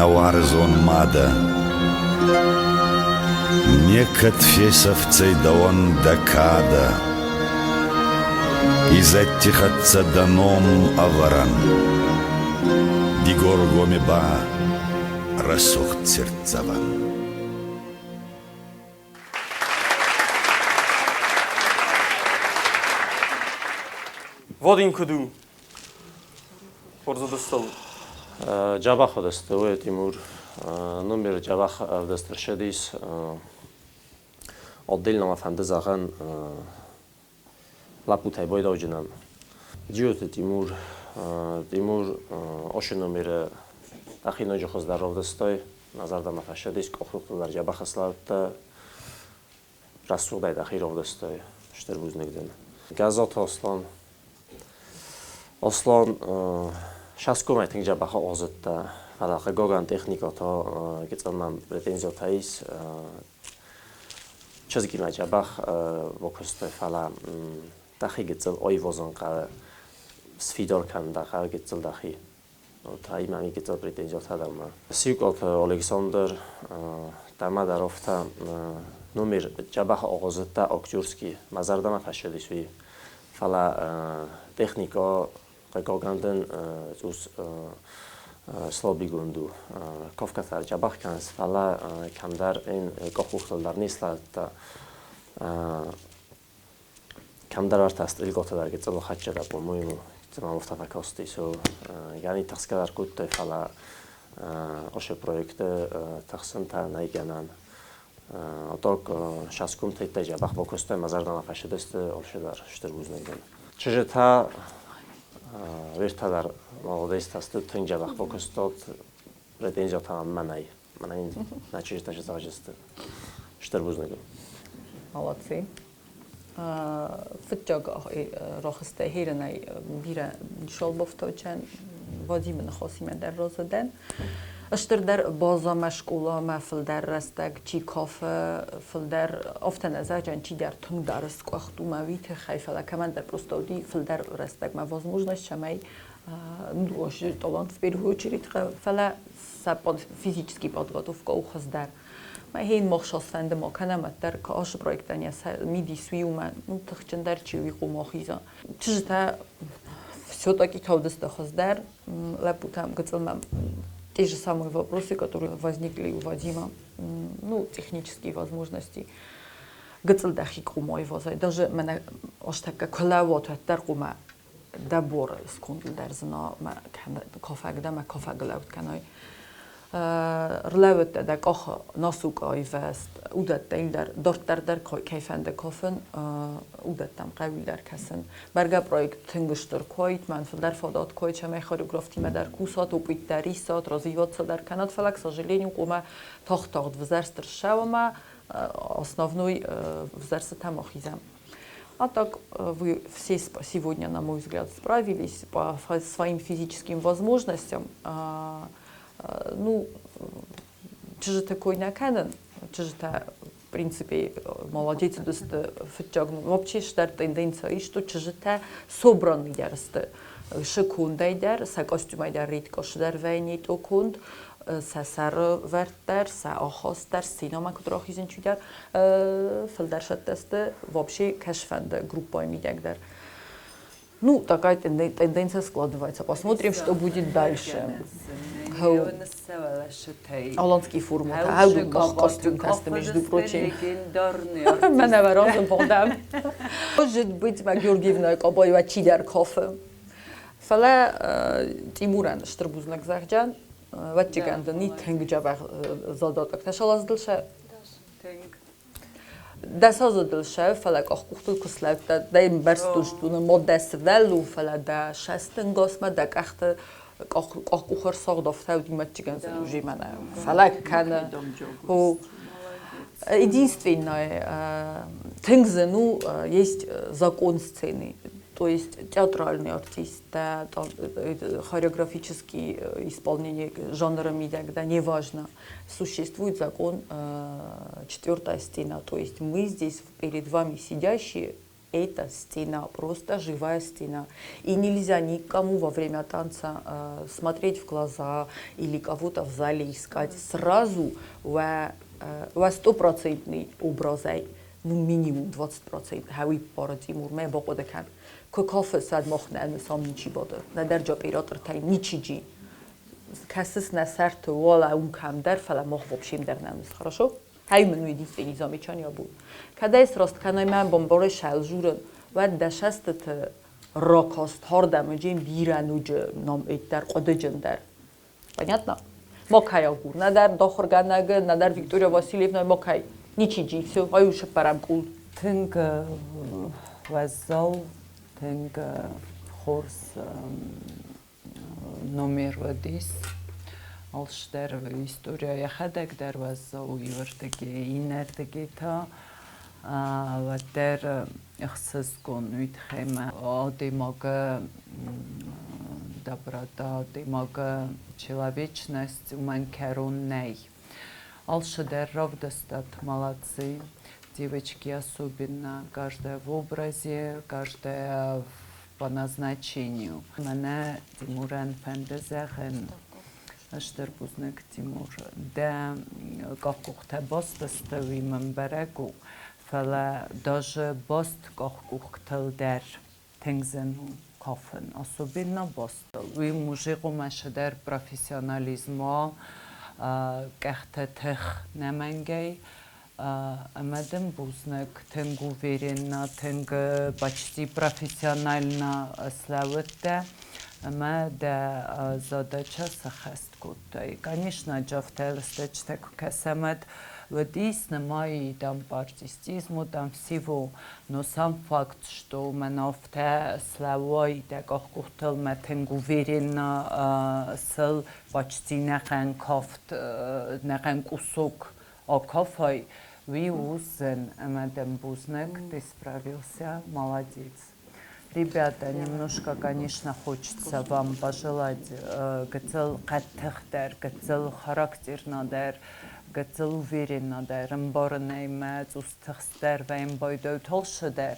Speaker 7: Нӕ уарзон мадӕ, некӕд фесӕфдзӕй дӕуӕн дӕ кадӕ. Изӕдти хӕццӕ дӕ ном ӕвӕрӕн, Дигоргоми ба рӕсугъд циртдзӕвӕн.
Speaker 1: Вадим куыд у? Хорз уыдыстыл.
Speaker 3: Джабах уыдысты, Тимур. Номер Джабах ӕвдыст ӕрцыдис. Отдельно ма фӕнды зӕгъын лӕппутӕй бойдауджынӕн. Джиоты Тимур. Тимур оши номеры дӕхи ноджы хуыздӕр равдыстай. Мӕ зӕрдӕмӕ фӕцыдис, къухты дӕр дзӕбӕх слӕудтӕ. Рӕсугъдӕй дӕхи равдыстай. Стыр бузныг дын. Гӕззаты Аслан. Аслан шаскомӕй тынг дзӕбӕх ӕгъзыдта, фӕлӕ хъыгагӕн техникӕтӕ гыццыл мӕм претензиятӕ ис. Чызгимӕ дзӕбӕх бакуыстой, фӕлӕ дӕхи гыццыл аивазын хъӕуы, сфидар кӕнын дӕ хъӕуы гыццыл дӕхи. Та имӕ гыццыл претензиятӕ дӕр ма. Сиукъаты Александр дӕмӕ дӕр афтӕ номер дзӕбӕх ӕгъзыдта актерский. Мӕ зӕрдӕмӕ фӕцыдис уый. Фӕлӕ техникӕ хъыгагӕн дын цъус слабигонд у. Кафгӕ дӕр дзӕбӕх кӕнынц, фӕлӕ кӕмдӕр ын къахухтыл дӕр не слӕудта. Кӕмдӕр ӕртӕ стрелкотӕ дӕр гыццыл хӕццӕ дӕр, по-моему, цыма афтӕ фӕкасти. So, гӕни тыхсгӕ дӕр кодтой, фӕлӕ ошо проекты тыхсын та нӕй гӕнӕн. А так шаском теттӕ дзӕбӕх бакуыстой, мӕ зӕрдӕмӕ фӕцыдысты, алчидӕр стыр бузныг дын. Чызджытӕ уертӕ дӕр молодецтӕ сты, тынг дзӕбӕх бакуыстат, претензиятӕ мӕ нӕй. Мӕнӕ нӕ чызджытӕ зӕгъджысты. Стыр бузныг.
Speaker 5: Молодцы. Фыццаг рохстӕ херенӕй бирӕ нисолбофточӕн Вадимы ныхосимӕ дӕр разы дӕн. Стырдӕр базӕмӕ скъоламӕ фылдӕр рӕстӕг чи кафы, фылдӕр афтӕ нӕ зӕгъджӕн чидӕр тынгдӕр скъуыхт у мӕ уый тыххӕй, фӕлӕ кӕмӕндӕр просто уыди фылдӕр рӕстӕгмӕ возможность, цӕмӕй ну, талант в первую очередь, фӕлӕ сӕ физический подготовка у хуыздӕр. Мӕ хин мохсос фӕнды ма кӕнӕм, ӕддӕр каосы проектӕн йӕ мидис уый у мӕ ну, тыхджындӕр чи уый хъума хиза. Чызджытӕ все-таки тӕвдысты хуыздӕр, лӕппутӕм гыццылмӕ те же самые вопросы, которые возникли у Вадима, ну, технические возможности. Гыццыл дӕхи къумой возай. Даже мӕнӕ астӕккӕ куы лӕууат, уӕддӕр къумӕ дӕ буары скондыл дӕр зына мӕ кафӕг дӕ мӕ кафӕг лӕуд кӕнай. Рлӕууыдтӕ дӕ къахы насук айвӕзт, уыдӕттӕ дӕр дарддӕр дӕр кӕй фӕнды кафын, уыдӕттӕм хъӕуы дӕр кӕсын. Бӕргӕ проект тынг стыр куы уаид, мӕн фылдӕр фадат куы уаид, цӕмӕй хореографтимӕ дӕр кусат, опыт дӕр исат, развиваться дӕр кӕнат, фӕлӕ, к сожалению, хъуамӕ тагъд-тагъд взӕрст ӕрцӕуа ӕмӕ основной взӕрстытӕм ахизӕм. А так вы все сегодня, на мой взгляд, справились по своим физическим возможностям. Ну, чызджыты кой нӕ кӕнын, чызджытӕ, в принципе, молодец уыдысты фыццаг. Вообще стӕр тенденция ис, что чызджытӕ собранный дӕр сты. Шы кондӕй дӕр, сӕ костюмӕй дӕр редко дӕр вӕййы то конд, сӕ сӕры вӕрд дӕр, сӕ ахаст дӕр, сценӕмӕ куыд рахизын чи дӕр, фылдӕр сӕттӕ сты вообще кӕсфӕнды группӕйы мидӕг дӕр. Ну, такая тенденция складывается. Посмотрим, что будет дальше. Аланский форум. Костюм костюм, между прочим. Мӕнӕ разом богдам. Может быть, мӕ Георгиевна къабайва чидӕр кафы. Фӕлӕ Тимурӕн стыр бузныг зӕгъджан, ӕвӕццӕгӕн дын тынг дзӕбӕх задаток шалаздыл сӕ. Дӕ сазыдыл сӕ, фӕлӕ къахкъухтыл куы слӕудтӕ, дӕ ӕмбӕрстон ма дӕ сывӕллон, фӕлӕ дӕ сӕстӕнгасмӕ дӕ къӕхты къахкъухы ӕрцагъд афтӕ уыди мӕтчыгӕн уже мӕнӕ фӕлӕ кӕны. Единственное, тынг зын у, есть закон сцены. То есть театральный артист, там, хореографические исполнение жанра мидӕг, да, неважно. Существует закон четвертая стена. То есть мы здесь перед вами сидящие Это стена, просто живая стена. И нельзя никому во время танца смотреть в глаза или кого-то в зале искать. Сразу уӕ стопроцентный образӕй, ну минимум 20% хауи пара Тимур мӕ бахъуыды кӕн. Куы кафы сӕд мах нӕ нысан ничи бады. Нӕдӕр оператортӕй ничи джи. Кӕсыс нӕ сӕрты уӕлӕ уым кӕмдӕр, фӕлӕ мах вообще дӕр нӕ ныс. Хорошо? Хай мын уый действительно замечание был. Кӕд сраст кӕнай мӕ бомборы шӕлжурын, уӕд дӕ сӕстыты ракаст хардӕмыджын бирӕ нуджы ном эттер хъуыдыджындӕр. Понятно? Макай агур. Нӕдӕр дохыргӕнӕгы, нӕдӕр Виктория Васильевна макай. Ничи джи, все, ай сыппӕрӕм къул.
Speaker 4: Тынг уӕззау, тынг хорз номер уыдис. Алцыдӕр история йӕхӕдӕг дӕр уӕззау иуырдыгӕй, иннӕрдыгӕй та уӕддӕр ӕхсызгон уый тыххӕй мӕ адӕймагы доброта, адӕймагы человечность уымӕн кӕрон нӕй. Алцыдӕр равдыстат, молодцы. Девочки особенно, каждая в образе, каждая по назначению. Мӕнӕ Тимурӕн фӕнды зӕгъын, стыр бузныг, Тимур, дӕ къахкъухтӕ баст сты, уый мын бӕрӕг у, фӕлӕ даже баст къахкъухтыл дӕр тынг зын у кафын, особенно бастыл. Уый мужикъумӕ дӕр профессионализм уа, къӕхтӕ тых нӕмӕнгӕй, ӕмӕ дын бузныг, тынг уверенно, тынг почти профессионально слӕууыдтӕ ӕмӕ дӕ задача сӕххӕст кодтай. Конечно, афтӕ лыстӕджытӕ куы кӕсӕм, уыдис нымайы там по артистизму, там всего, но сам факт, что мӕн афтӕ слӕууай дӕ къахкъухтыл, мӕ тынг уверенно сыл почти нӕхъӕн кафт, нӕхъӕн кусок акафай, уый у зын, ӕмӕ дӕм бузныг, ты справился, молодец. Ребята, немножко, конечно, хочется вам пожелать гыццыл хъӕддыхдӕр, гыццыл характернадӕр, гыццыл увереннадӕр, ӕмбарынӕй мӕ цъус тыхстдӕр вӕййын байдӕут алцыдӕр,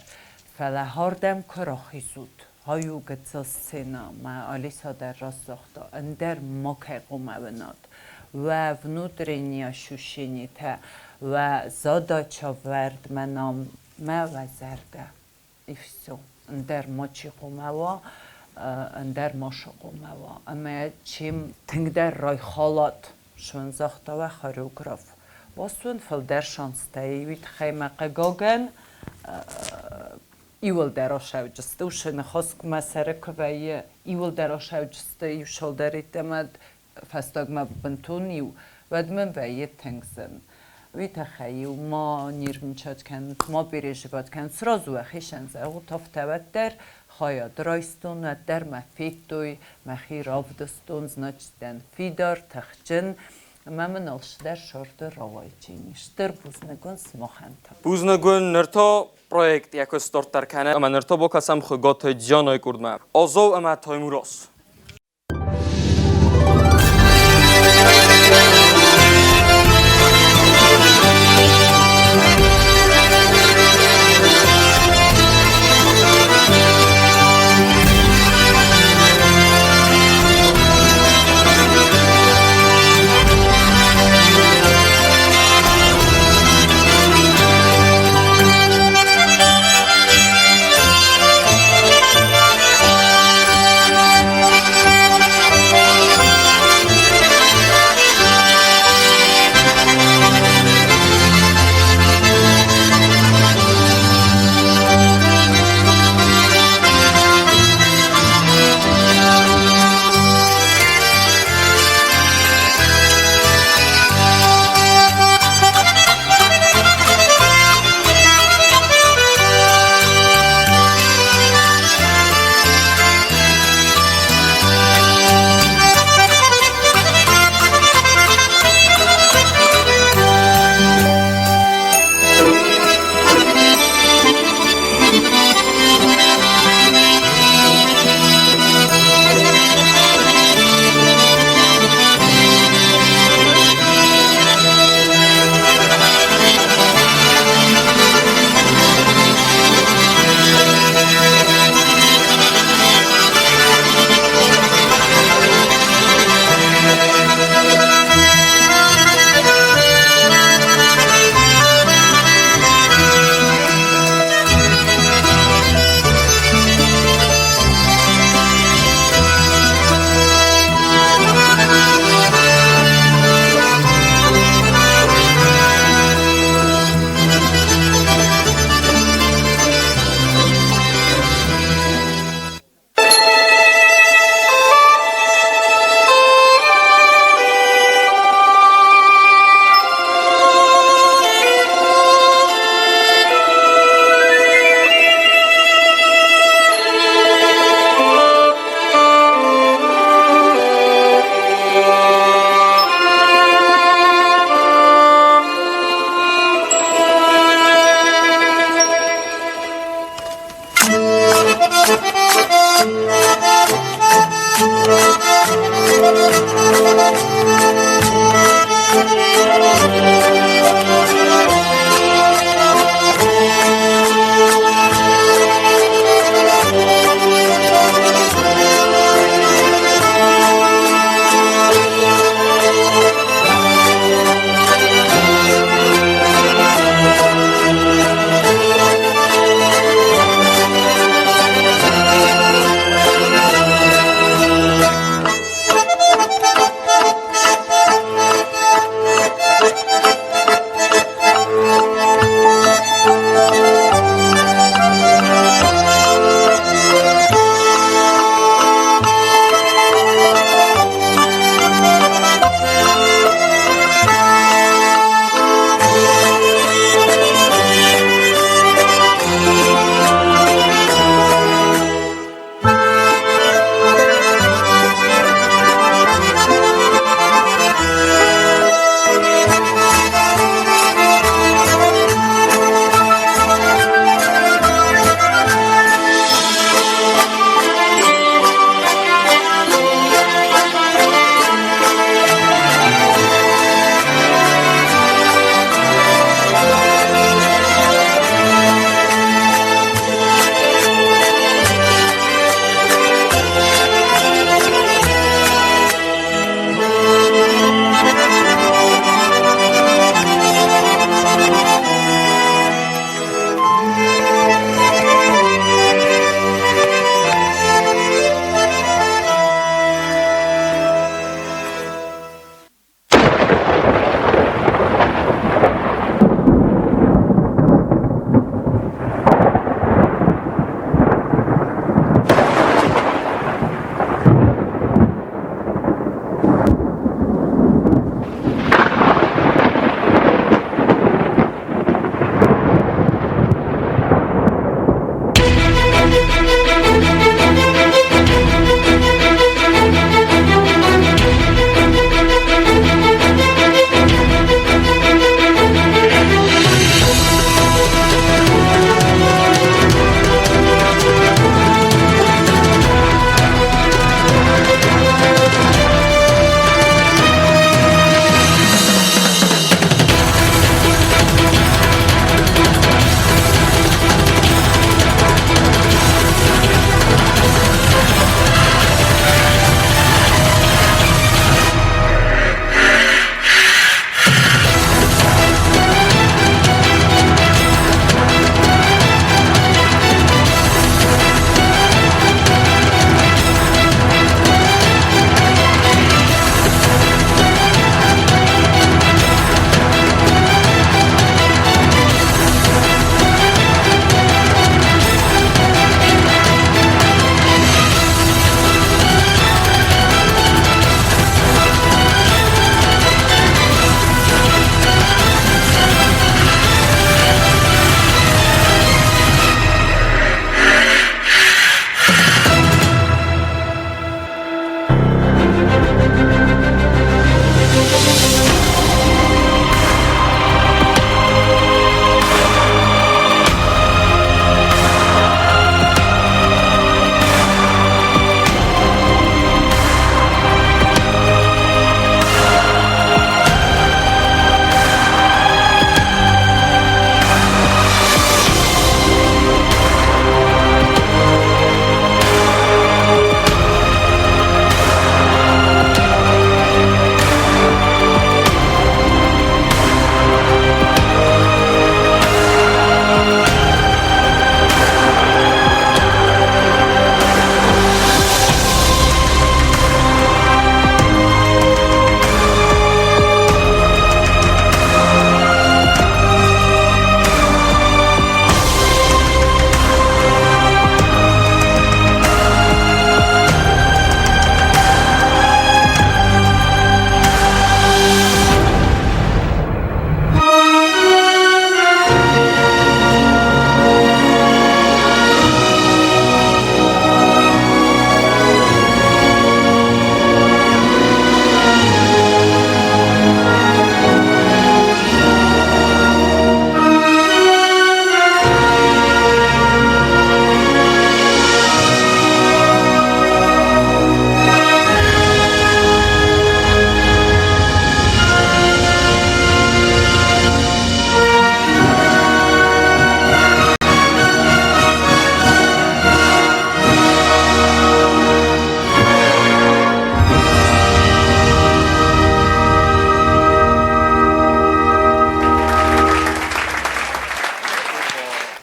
Speaker 4: фӕлӕ хардӕм куы рахизут, хай у гыццыл сцена, мӕ Алиса дӕр раст загъта, ӕндӕр макӕй хъуамӕ уынат. Уӕ внутренние ощущениетӕ, уӕ задача вӕрд мӕнӕн мӕ уӕ зӕрдӕ. И все. Ӕндӕр мачи хъуамӕ уа, ӕндӕр машы хъуамӕ уа. Ӕмӕ чем тынгдӕр райхалат, шон загъта уӕ хореограф, уас уын фылдӕр шанстӕ и, уый тыххӕй мӕ хъыгагӕн иуылдӕр асӕуджысты, уышы ныхас мӕ сӕры куы вӕййы, иуылдӕр асӕуджысты, иу сылдӕр йеддӕмӕ фӕстагмӕ бынтон иу, уӕд мын вӕййы тынг зын. Уый тыххӕй-иу ма нервничать кӕнут, ма переживать кӕнут, сразу уӕхицӕн зӕгъут, афтӕ уӕддӕр хайад райстон, уӕддӕр мӕ федтой, мӕхи равдыстон, значит дӕн фидар, тыхджын, ӕмӕ мын алцыдӕр сӕрды рауайджын. Стыр бузныг уын сымахӕн та.
Speaker 1: Бузныг уын, ныр та проект йӕ куыст дарддӕр кӕны ӕмӕ ныр та бакӕсӕм Хуыгаты Дианайы куырдмӕ. Азау ӕмӕ Таймураз.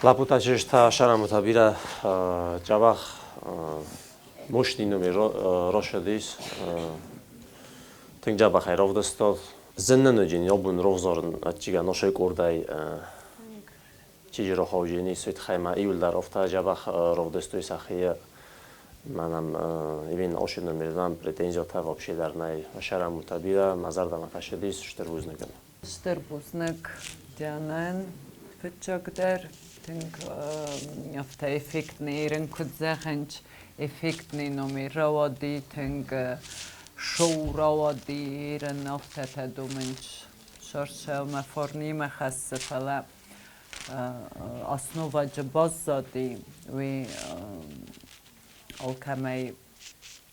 Speaker 3: Лӕппутӕ, чызджытӕ, сарамутӕ бирӕ дзӕбӕх мощный номер рощадис. Тынг дзӕбӕхӕй равдыстат. Зыннӕнӕджын йобун ровзорын ӕдчига ношой къордӕй чиджи рохауджини суй тыххӕй ма иуылдӕр офтӕ дзӕбӕх равдыстой сӕхи. Мӕнӕн именно оши номердӕм претензиятӕ вообще дӕр нӕй. Сарамутӕ бирӕ, мӕ зӕрдӕмӕ фӕцыдис, стыр бузныг ын.
Speaker 4: Стыр бузныг Дианӕйӕн фыццагдӕр. Тынг афтӕ эффектный ирын куыд зӕгъынц, эффектный номер рауади, тынг шоу рауади ирын афтӕтӕ домынц. Сӕрсӕумӕ фарнимӕ хӕссы, фӕлӕ основаджы баззади, уый алкӕмӕй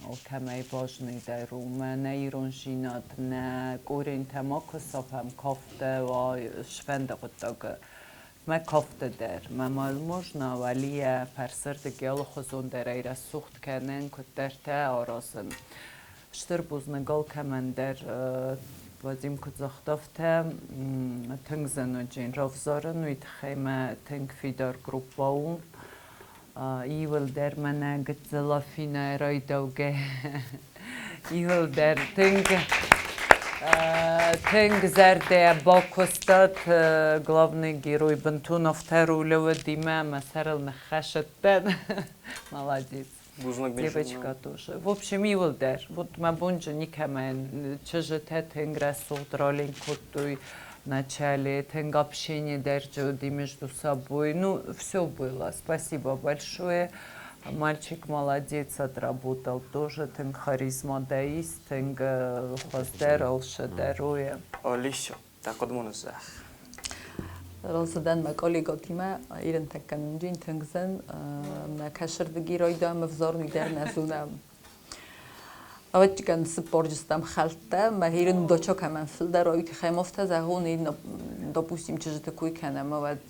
Speaker 4: алкӕмӕй важныйдӕр у. Мӕнӕ ирондзинад, нӕ корентӕ макуы сафӕм кафты уа сфӕнды хъуыддагы. Мӕ кафты дӕр. Мӕ можно уӕлийӕ фӕрсырдыги алыхуызон дӕр ӕй рӕсугъд кӕнын, куыддӕртӕ аразын. Стыр бузныг алкӕмӕн дӕр. Вадим куыд загъта, афтӕ тынг зын уыди равзарын, уый тыххӕй мӕ тынг фидар группӕ у. Иуылдӕр мӕнӕ гыццыл Афинӕ райдаугӕ. Иуылдӕр тынг тынг зӕрдӕ бакуыстат. Главный герой бынтон афтӕ рулӕуыдимӕ мӕ сӕрыл ныххӕсыдтӕн. Молодец. Девочка тоже. В общем, иуылдӕр. Вот мӕ бонджы никӕмӕн чызджытӕ тынг рӕсугъд ролинг кодтой начале, тынг общение дӕр уыди между собой. Ну, все было. Спасибо большое. Мальчик молодец, отработал тоже. Тынг харизма дӕ ис, тынг хуыздӕр алшыдӕр уе.
Speaker 1: Олисё, тақодмон зах.
Speaker 5: Разы дӕн мӕ коллегатимӕ, ирынтӕ кӕнынджын тынг зын, мӕ кӕсырдыги райдам ӕвзарын, уый дӕр нӕ зонӕм. Ӕвӕццӕгӕн цыппорджыстӕм хӕлттӕ, мӕ ирын доча кӕмӕн фылдӕр уый тыххӕй ма афтӕ зӕгъон, допустим, чызджыты кой кӕнӕм, уӕд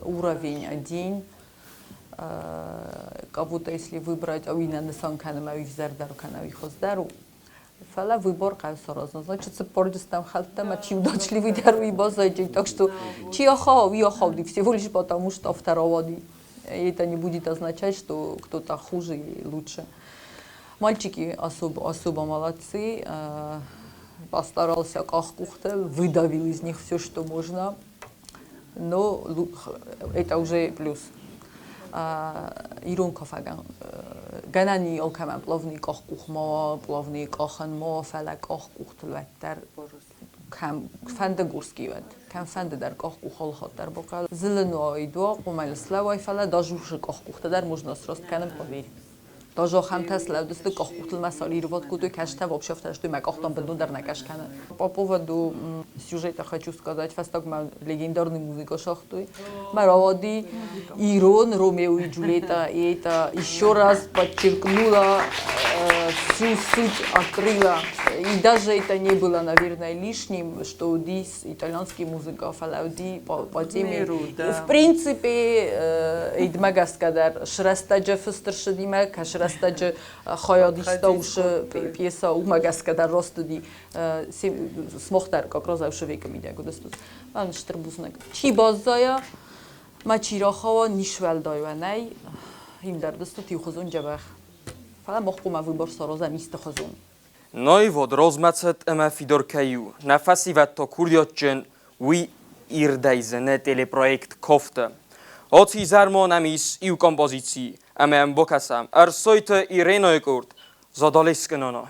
Speaker 5: уровень один, как будто если выбрать, ӕви нӕ нысан кӕнӕм, ӕви ӕвзӕрдӕр кӕнӕ ӕви хуыздӕр у. Фӕлӕ выбор хъӕуы саразын. Значит, цыппорджыстӕм хӕлттӕ ӕмӕ чи удачливый дӕр уый баззайджи. Так что чи ахауа, уый ахауди, всего лишь потому, что афтӕ рауади. И это не будет означать, что кто-то хуже или лучше. Мальчики особо, особо молодцы. Постарался къахкъухтӕ, выдавил из них все, что можно. Но это уже плюс. Ирон кафӕгӕн гӕнӕн и алкӕмӕн плавный къахкъух ма, плавный къахӕн ма, фӕлӕ къахкъухтыл уӕддӕр кӕм фӕнды горский уӕд, кӕм фӕнды дӕр къахкъух алхатт дӕр бахъӕуы. Зылын уаид уа, къуымӕл слӕууай, фӕлӕ даже усы къахкъухтӕ дӕр можно сраст кӕнын, поверь. Даже ахӕмтӕ слӕудысты къахкъухтыл мӕ солировать кодтой, кӕстӕ вообще афтӕ мӕ къӕхтӕм бынтон дӕр нӕ кӕс кӕны. По поводу сюжета хочу сказать, фӕстагмӕ легендарный музыка сагътой. Мӕ рауади ирон Ромео и Джульетта, и это еще раз подчеркнуло всю суть, открыла. И даже это не было, наверное, лишним, что здесь итальянский музыка, фӕлӕ уыди по теме.
Speaker 4: Миру, да.
Speaker 5: В принципе, идмӕ гӕсгӕ дӕр срӕстӕджы фыст ӕрцыдимӕ, кӕс рӕстӕджы хайадиста усы пьеса, уымӕ гӕсгӕ дӕр раст уыди. Смох дӕр как раз ӕвшы векы мидӕг уыдысты. Мӕн стыр бузныг. Чи баззайа, мӕ чи рахауа, нисуӕлдай уӕ нӕй, им дӕр дыстут иухуызон дзӕбӕх. Фӕлӕ мах хъуамӕ выбор саразӕм исты хуызон.
Speaker 1: Ноивод розмӕцыд ӕмӕ фидор кӕй у, нӕ фӕсивӕд та курдиатджын, уый ирдӕй зыны телепроект «Кофты». Оци изӕрмон ӕм ис иу композици, ӕмӕ йӕм бакӕсӕм Ӕрсойты Иренойы къорд «Задалескы нана».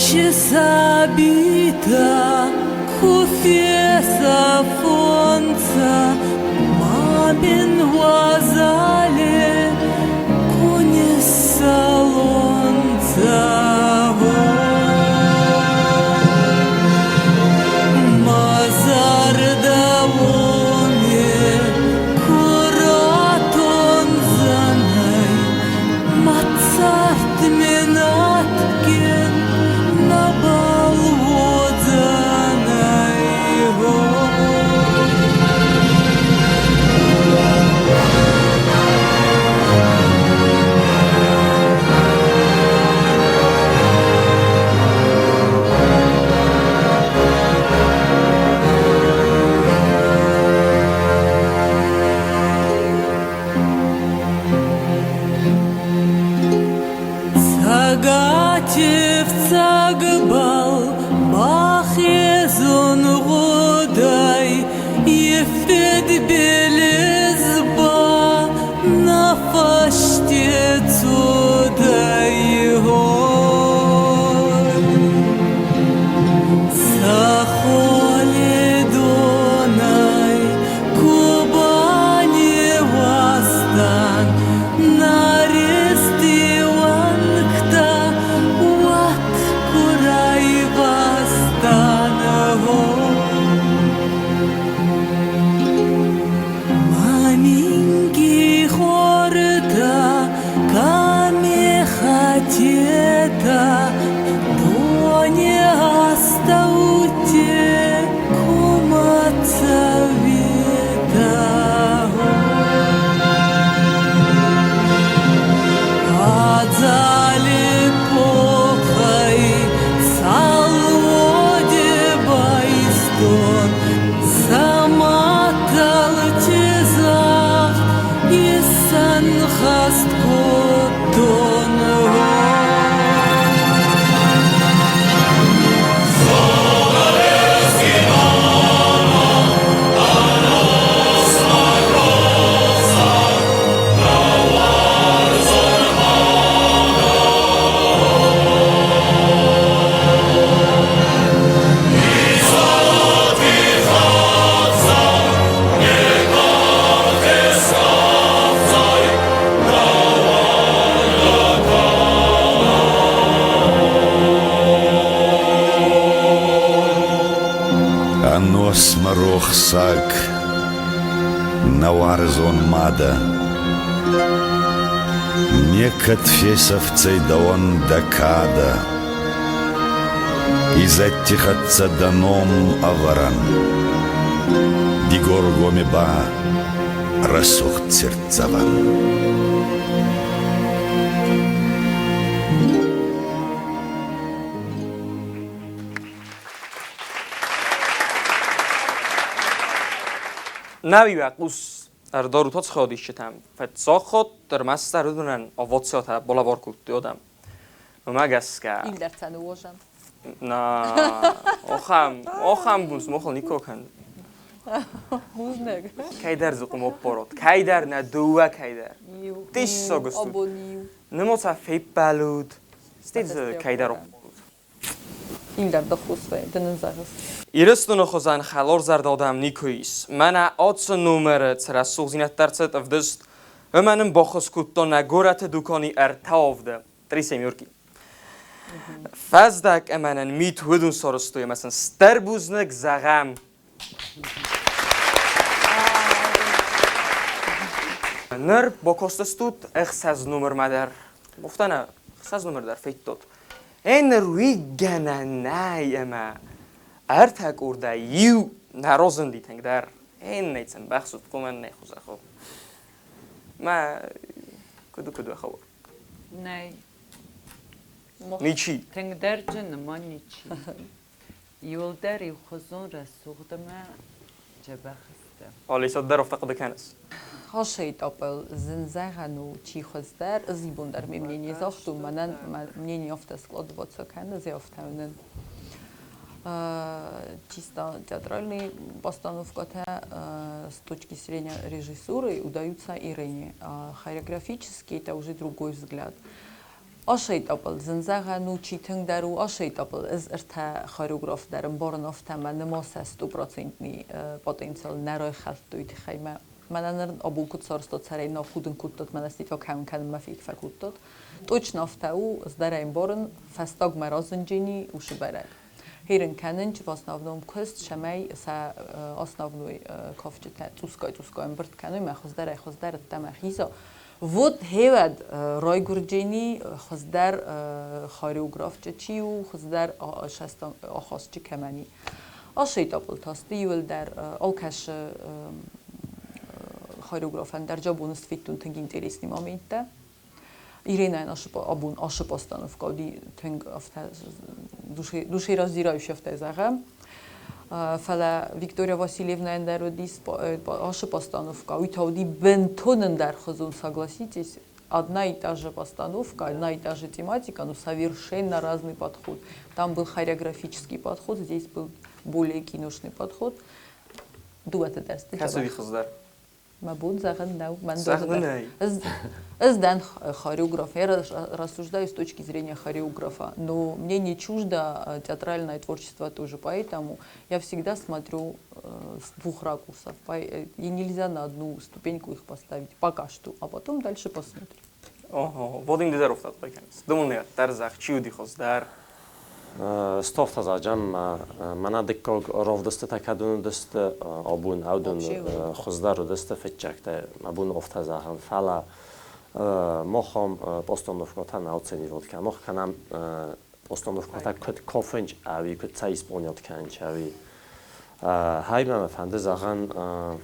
Speaker 2: Се сабитӕ ку фесӕфонцӕ, ма мин уазали ку ниссӕлонцӕ. Мӕ зӕрдӕ уоми ку ратондзӕнӕй, Мӕ цард мин адгин нӕбал уодзӕнӕй. Цӕгати фцӕгбӕл бахезун гъудӕй, И фидбилиз ба нӕ фӕсте цудӕй. Сӕ донӕй ку баниуазтан, нӕ ристи уӕнгтӕ уӕд ку райвазтан. Мӕ минкъий хортӕ кӕми хӕтетӕ, дони астӕути кумӕ цӕуетӕ. Адзали къохӕй цал уоди байстон, сӕ мадтӕлти загъд исӕнхӕст кодтон.
Speaker 7: Ӕносмӕ рохсаг, нӕ уарзон мадӕ! Некӕд фесӕфдзӕй дӕуӕн дӕ кадӕ. Изӕдти хӕццӕ дӕ ном ӕвӕрӕн. Дигоргоми ба рӕсугъд циртдзӕвӕн.
Speaker 1: Näviväkus ärdoru tots xodischitam. Fet sochot der massa rudunen ovotsiota bolavorkulttiodam. Magaska.
Speaker 5: Ildercen uožam.
Speaker 1: Na, ocham, ocham buns mochol nikokan.
Speaker 5: Бузныг.
Speaker 1: Кӕйдӕр дзы къуым оппорот. Кӕйдӕр нӕ дыууӕ кӕйдӕр. Диссаг стут.
Speaker 5: Абон иу.
Speaker 1: Нымоца феппӕлут. Стӕй дзы кӕйдӕр оппорут.
Speaker 5: Илдар дыхъус вӕййы, ды нын зӕгъыс.
Speaker 1: Ирыстоны хуызӕн хӕлорзӕрдӕ адӕм никуы ис. Мӕнӕ ацы номеры цы рӕсугъддзинӕдтӕ ӕрцыд ӕвдыст, уымӕн ын баххуыс кодта нӕ горӕты дукани ӕртӕ авды, три семерки. Фӕздӕг ӕмӕ нын мит уыдон сарӕзтой ӕмӕ сын стыр бузныг зӕгъӕм. Ныр бакастыстут ӕхсӕз номермӕ дӕр. Уфта нӕ ӕхсӕз номер дӕр федтат. Ӕнӕ уый гӕнӕн нӕй ӕмӕ ӕртӕ къордӕй иу нӕ разынди тынгдӕр. Иннӕ сын бӕхсут къуымӕн нӕ хуызӕхыл. Мӕ куыд куыд хауы?
Speaker 4: Нӕй.
Speaker 1: Ничи.
Speaker 4: Тынгдӕрджын ма ничи. Иуылдӕр иухуызон рӕсугъд ӕмӕ дзӕбӕх сты.
Speaker 1: Алиса дӕр афтӕ хъуыды кӕныс?
Speaker 5: Ацы этапыл зын зӕгъӕн у, чи хуыздӕр, ӕз ибон дӕр ме мнение загътон, мӕнӕн мӕ мнение афтӕ складываться кӕны, ӕз афтӕ уынын. Чисто театральные постановкатӕ с точки зрения режиссуры удаются Ирене, а хореографически это уже другой взгляд. Ацы этапыл зын зӕгъӕн у, чи тынгдӕр у ацы этапыл. Ӕз ӕртӕ хореограф дӕр ӕмбарын, афтӕ мӕ нымӕц стопроцентный потенциал нӕ райхӕлдтой тыххӕй мӕ. Мӕнӕ ныр абон куыд сарӕзтат сӕрӕй нӕ худын кодтат, мӕнӕ стифа кӕуын кӕнынмӕ фӕкодтат. Точно афтӕ у, ӕз дӕр ӕмбарын, фӕстагмӕ разынджыни уыцы бӕрӕг. Херын кӕнынч в основном куыст, цӕмӕй сӕ основной кафджытӕ цъусгай-цъусгай ӕмбырд кӕной, мӕ хуыздӕрӕй-хуыздӕр ӕддӕмӕ хиза. Вот хевӕд райгуырджени хуыздӕр хореографчы чи у, хуыздӕр ахастчы кӕмӕн и. Ацы этапыл та сты иуылдӕр алкӕцы хореографӕн дӕр джабоны сфидтон тынг интересный моменттӕ. Иринӕйӕн абон ашы постановка уыди тынг афтӕ душераздирающий, афтӕ зӕгъӕм. Фӕлӕ Виктория Васильевнайӕн дӕр уыди ашы постановка, уый та уыди бынтон ӕндӕрхуызон, согласитесь, одна и та же постановка, одна и та же тематика, но совершенно разный подход. Там был хореографический подход, здесь был более киношный подход. Дыууӕты дӕр сты.
Speaker 1: Кӕцы хуыздӕр?
Speaker 5: Мӕ бон зӕгъын нӕу. Мӕн
Speaker 1: Зӕгъын
Speaker 5: Ӕз дӕн хореограф. Я рассуждаю с точки зрения хореографа. Но мне не чуждо театральное творчество тоже, поэтому я всегда смотрю с двух ракурсов. И нельзя на одну ступеньку их поставить пока что, а потом дальше посмотрим.
Speaker 1: Ого, Вадим Дидеров та Думаю, дӕр чи уыди хуыздӕр?
Speaker 3: Стофтазаджам мана дыккаг равдысты кӕдон уыдысты абон аудон хуыздӕр уыдысты фыццӕгтӕ абон офта зӕгъын, фӕлӕ мохом постановкӕтӕ нӕ оценивать кӕнӕм, мох кӕнӕм постановкӕтӕ куыд кофынч ӕви куыд цӕ исполнять кӕнынч ӕви. Хай мӕ фӕнды зӕгъын,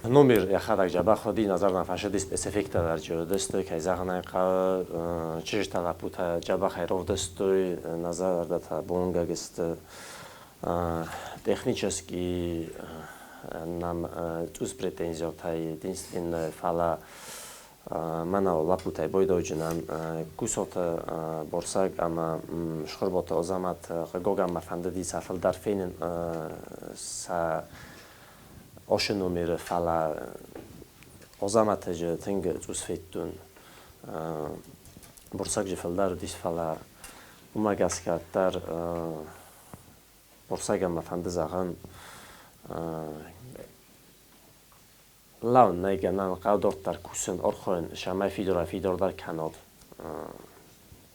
Speaker 3: номер йӕхӕдӕг дзӕбӕх уыди, назар нӕ фӕсыди спецэффекттӕ дӕр чи уыдысты, кӕй зӕгъын ӕй хъӕуы, чызджытӕ лӕппутӕ дзӕбӕхӕй равдыстой, назар бонгӕг сты. Технически нам цъус претензиотӕ единственное, фӕлӕ мӕнӕ лӕппутӕй бойдауджынӕн Кусоты Борсӕг ӕмӕ Шхуырботы Азӕмӕт хъыгагӕн мӕ фӕндыди сӕ фылдӕр фенын сӕ ашы номеры, фӕлӕ Азӕмӕты же тынг цъус федтон. Борсӕг же фылдӕр уыдис, фӕлӕ уымӕ гӕсгӕ дӕр Борсӕгӕн мӕ фӕнды зӕгъын, лӕууын нӕй гӕнӕн хъӕударддӕр кусын, архайын, цӕмӕй фидарӕй-фидардӕр кӕнат.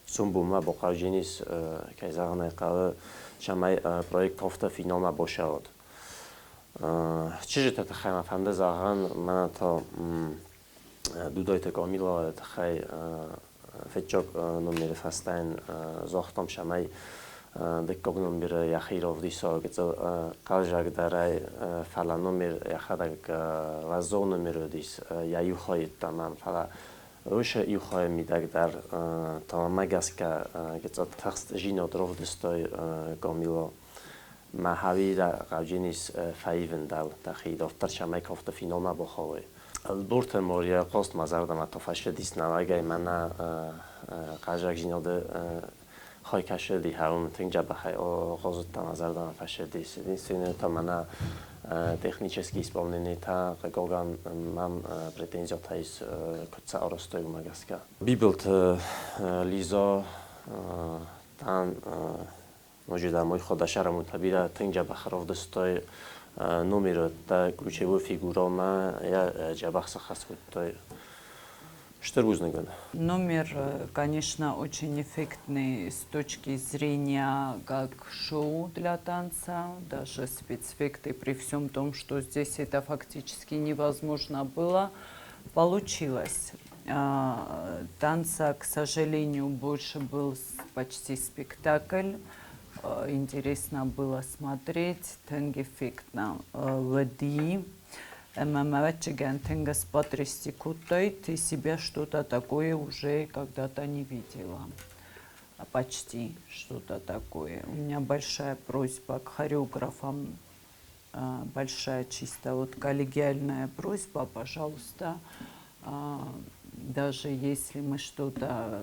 Speaker 3: Сомбонмӕ бахъӕудзӕнис, кӕй зӕгъын ӕй хъӕуы, цӕмӕй проект афтӕ финалмӕ бацӕуат. Чызджыты тыххӕй мӕ фӕнды зӕгъын, мӕнӕ та Дудайты Камилайы тыххӕй фыццаг номеры фӕстӕ йын загътам, цӕмӕй дыккаг номеры йӕхи равдиса гыццыл хъаззагдӕрӕй, фӕлӕ номер йӕхӕдӕг уӕззау номер уыдис, йӕ иу хай йеддӕмӕ, фӕлӕ уыцы иу хайы мидӕг дӕр та мӕ гӕсгӕ гыццыл тыхстдзинад равдыстай Камила. Мӕ хауи хъауджынис фӕивын дӕу дӕхи дарддӕр, цӕмӕй кафты финалмӕ бахауай. Ӕлборты Мория хъазт мӕ зӕрдӕмӕ та фӕсыдис нӕуӕгӕй мӕнӕ хъаззагдзинады хай кӕсыди, хауын тынг дзӕбӕхӕй хъазыдта мӕ зӕрдӕмӕ фӕсыдис. Единственное та мӕнӕ технический исполнение та хъыгагӕн мӕм претензиятӕ ис, куыд сӕ арӕзтой, уымӕ гӕсгӕ. Бибылты Лиза тан ноджыдӕр мой ходӕсӕрӕмутӕ бирӕ тынг дзӕбӕх равдыстой номерӕттӕ ключевой фигурамӕ йӕ дзӕбӕх сӕххӕст кодтой. Стыр бузныг уын.
Speaker 4: Номер, конечно, очень эффектный с точки зрения как шоу для танца, даже спецэффекты, при всем том, что здесь это фактически невозможно было, получилось. Танца, к сожалению, больше был почти спектакль. Интересно было смотреть, тынг эффектно уыди. Ӕмӕ ӕвӕццӕгӕн тынг спотрясти кодтой, ты себя что-то такое уже когда-то не видела. Почти что-то такое. У меня большая просьба к хореографам, большая чисто вот коллегиальная просьба, пожалуйста, даже если мы что-то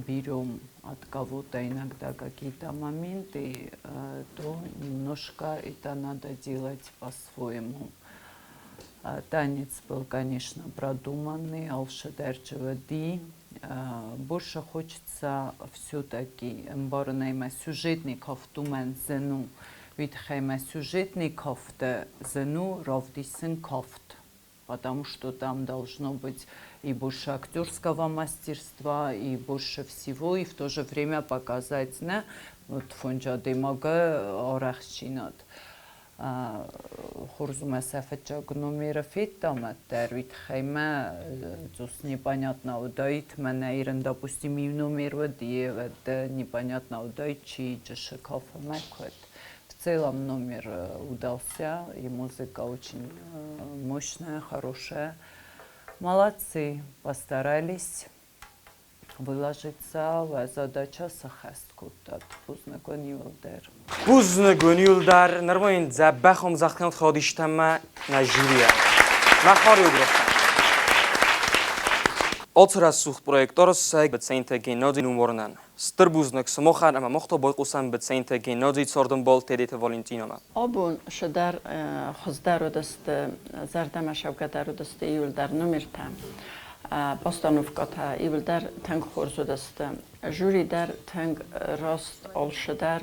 Speaker 4: берем от кого-то иногда какие-то моменты, то немножко это надо делать по-своему. Танец был, конечно, продуманный, алцыдӕр уыди. Больше хочется все-таки ӕмбарын ӕмӕ сюжетный кафт уымӕн зын у. Уый тыххӕй ӕмӕ сюжетный кафты зын у равдисын кафт. Потому что там должно быть и больше актерского мастерства, и больше всего, и в то же время показать, нӕ, вот фонджы адӕймагы арӕхстдзинад. Хорз мӕ сӕ фыццаг номеры федтам ӕддӕр, уый тыххӕй мӕ цъус непонятно уыдаид, мӕнӕ ирын, допустим, иу номер уыд, йе непонятно уыдаид, чи чысы кафемӕ куыд. В целом номер удался, и музыка очень мощная, хорошая. Молодцы, постарались выложиться, уӕ задача сӕххӕст кодтат. Бузныг уын иуылдӕр.
Speaker 1: Бузныг уын иуылдӕр. Нырма йын дзӕбӕх ӕмдзӕгъд кӕнут хаудистӕмӕ нӕ жюрийӕ. Мӕ хореографтӕ. Ацы рӕсугъд проект арӕзт Быценты Геннадий номарынӕн. Стыр бузныг сымахӕн ӕмӕ мах та байхъусӕм Быценты Геннадийы цардӕмбал Тедеты Валентинамӕ.
Speaker 8: Абон дӕр хуыздӕр уыдысты, зӕрдӕмӕ цӕугӕдӕр уыдысты иуылдӕр номертӕ. Постановкӕтӕ иуылдӕр тынг хорз уыдысты. Жюри дӕр тынг раст алцыдӕр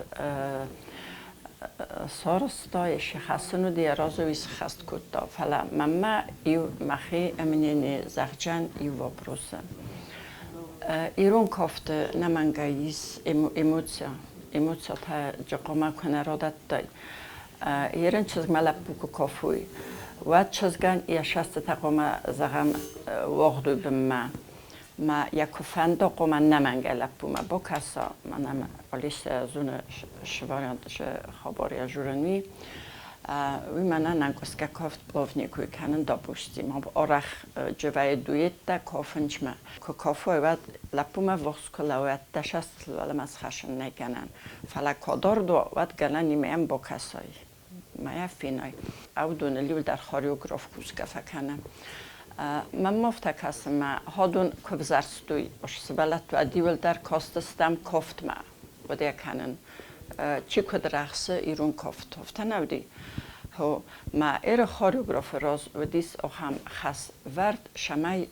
Speaker 8: сарӕзта, йӕ хӕсын уыд, йӕ разы уый сыххӕст кодта. Фӕлӕ мӕнмӕ иу мӕхи мнение зӕгъджан иу вопросы. Ирон кафты нӕмӕнгӕй ис эмоция. Эмоциятӕ хъуамӕ куы нӕ радӕттай. Ерын чызгмӕ лӕппу куы кафой, уӕд чызгӕн йӕ сӕстытӕ хъуамӕ, зӕгъӕм, уагъдой бынмӕ. Ма йӕ куы фӕнда, хъуамӕ нӕмӕнгӕй лӕппумӕ бакӕса. Мӕнӕ Алисӕ зоны вариант хабар йӕ журӕн уый. Уый мӕнӕн ӕнкъуысгӕ кафт плавникуй кӕнын, допустим. Арӕх джывӕйы дуэттӕ кафынчмӕ. Куы кафой, уӕд лӕппумӕ ввахс куы лӕууӕд, дӕ сӕстытыл уӕлӕмӕ схӕссын нӕй гӕнӕн. Фӕлӕ куы адард уа, уӕд гӕнӕн и мӕм бакӕсай, мӕ фенай. Аудоныл иуылдӕр хореограф кусгӕ фӕкӕны. Мӕнмӕ афтӕ кӕсы, мӕ хӕдон куы взӕрстой, сывӕллӕтты уӕд иуылдӕр кастыстӕм кафтмӕ, хъуыды кӕнын. Чи куыд рӕхсы ирон кафт, афтӕ нӕ уыди? Хо, мӕ эры хореографы раз уыдис ахӕм хӕсвӕрд, цӕмӕй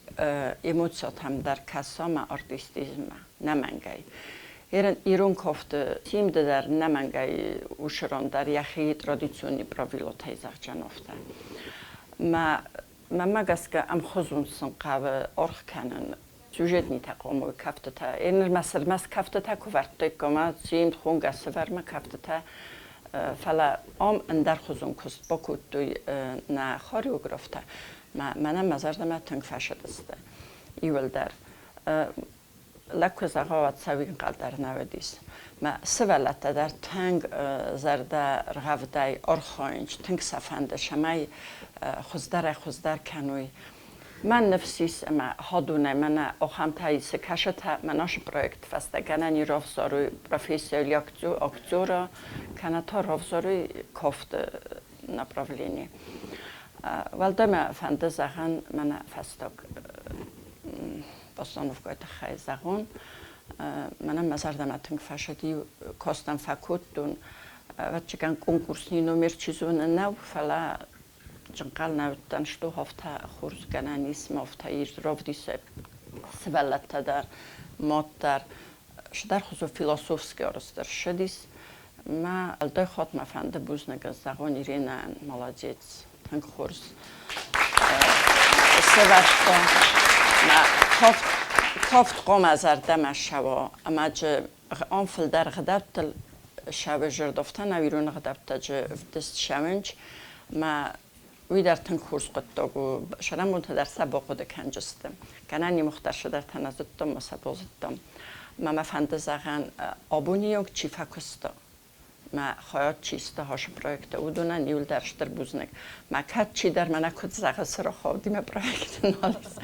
Speaker 8: эмоциятӕм дӕр кӕса мӕ артистизммӕ, нӕмӕнгӕй. Ирон кафты симды дӕр нӕмӕнгӕй усырон дӕр йӕхи традиционный правилотӕй зӕгъджан афтӕ. Мӕ мӕнмӕ гӕсгӕ ӕмхуызон сын хъӕуы аргъ кӕнын сюжетнитӕ хъомыл кӕфтытӕ. Нырмӕ сырмӕс кӕфтытӕ куы вӕрдтаиккам, симд, хонгӕ сывӕрмӕ кӕфтытӕ, фӕлӕ ам ӕндӕрхуызон куыст бакодтой нӕ хореографтӕ. Мӕнӕн мӕ зӕрдӕмӕ тынг фӕцыдысты иуылдӕр. Лӕг куы зӕгъа, уӕд сӕ уый ӕнхъӕл дӕр нӕ уыдис. Мӕ сывӕллӕттӕ дӕр тынг зӕрдӕргъӕвдӕй архайынц, тынг сӕ фӕнды, цӕмӕй хуыздӕрӕй-хуыздӕр кӕной. Мӕн ныфс ис, ӕмӕ хӕдонӕй мӕнӕ ахӕмтӕ исы кӕсытӕ, мӕ нашы проект фӕстӕ гӕнӕн и равзарой профессияйыл актера, кӕнӕ та равзарой кафты направлени. Уӕлдай мӕ фӕнды зӕгъын мӕнӕ фӕстаг постановкӕйы тыххӕй зӕгъон. Мӕнӕн мӕ зӕрдӕмӕ тынг фӕцыди, кастӕн фӕкодтон. Ӕвӕццӕгӕн, конкурсный номер чи зоны нӕу, фӕлӕ ӕнхъӕл нӕ уыдтӕн, что афтӕ хорз гӕнӕн ис, ма афтӕ ирд равдисӕг сывӕллӕттӕ дӕр, мад дӕр. Цыдӕрхуызон философский арӕзт ӕрцыдис. Мӕ уӕлдай хатт мӕ фӕнды бузныг зӕгъон Иринӕйӕн, молодец, тынг хорз сӕвӕрдта. Мӕ кафт хъуамӕ зӕрдӕмӕ ссӕуа ӕмӕ дзы ам фылдӕр ӕгъдӕуттыл ссӕуы зӕрдӕфтӕ нӕ ирон ӕгъдӕуттӕ дзы ӕвдыст ссӕуынц. Мӕ уый дӕр тынг хорз хъуыддаг у. Сӕрӕнбонтӕ дӕр сӕ бахъуыды кӕнджысты. Кӕнӕ немыгъдӕр цыдӕртӕ нӕ зыдтам ӕмӕ сӕ базыдтам. Мӕ мӕ фӕнды зӕгъӕн, абоны онг чи фӕкуыста, мӕ хайад чи иста ацы проекты, уыдонӕн иуылдӕр стыр бузныг. Мӕ кӕд чидӕр мӕнӕ куыд зӕгъы, цы рахауди мӕ проекты нал ис,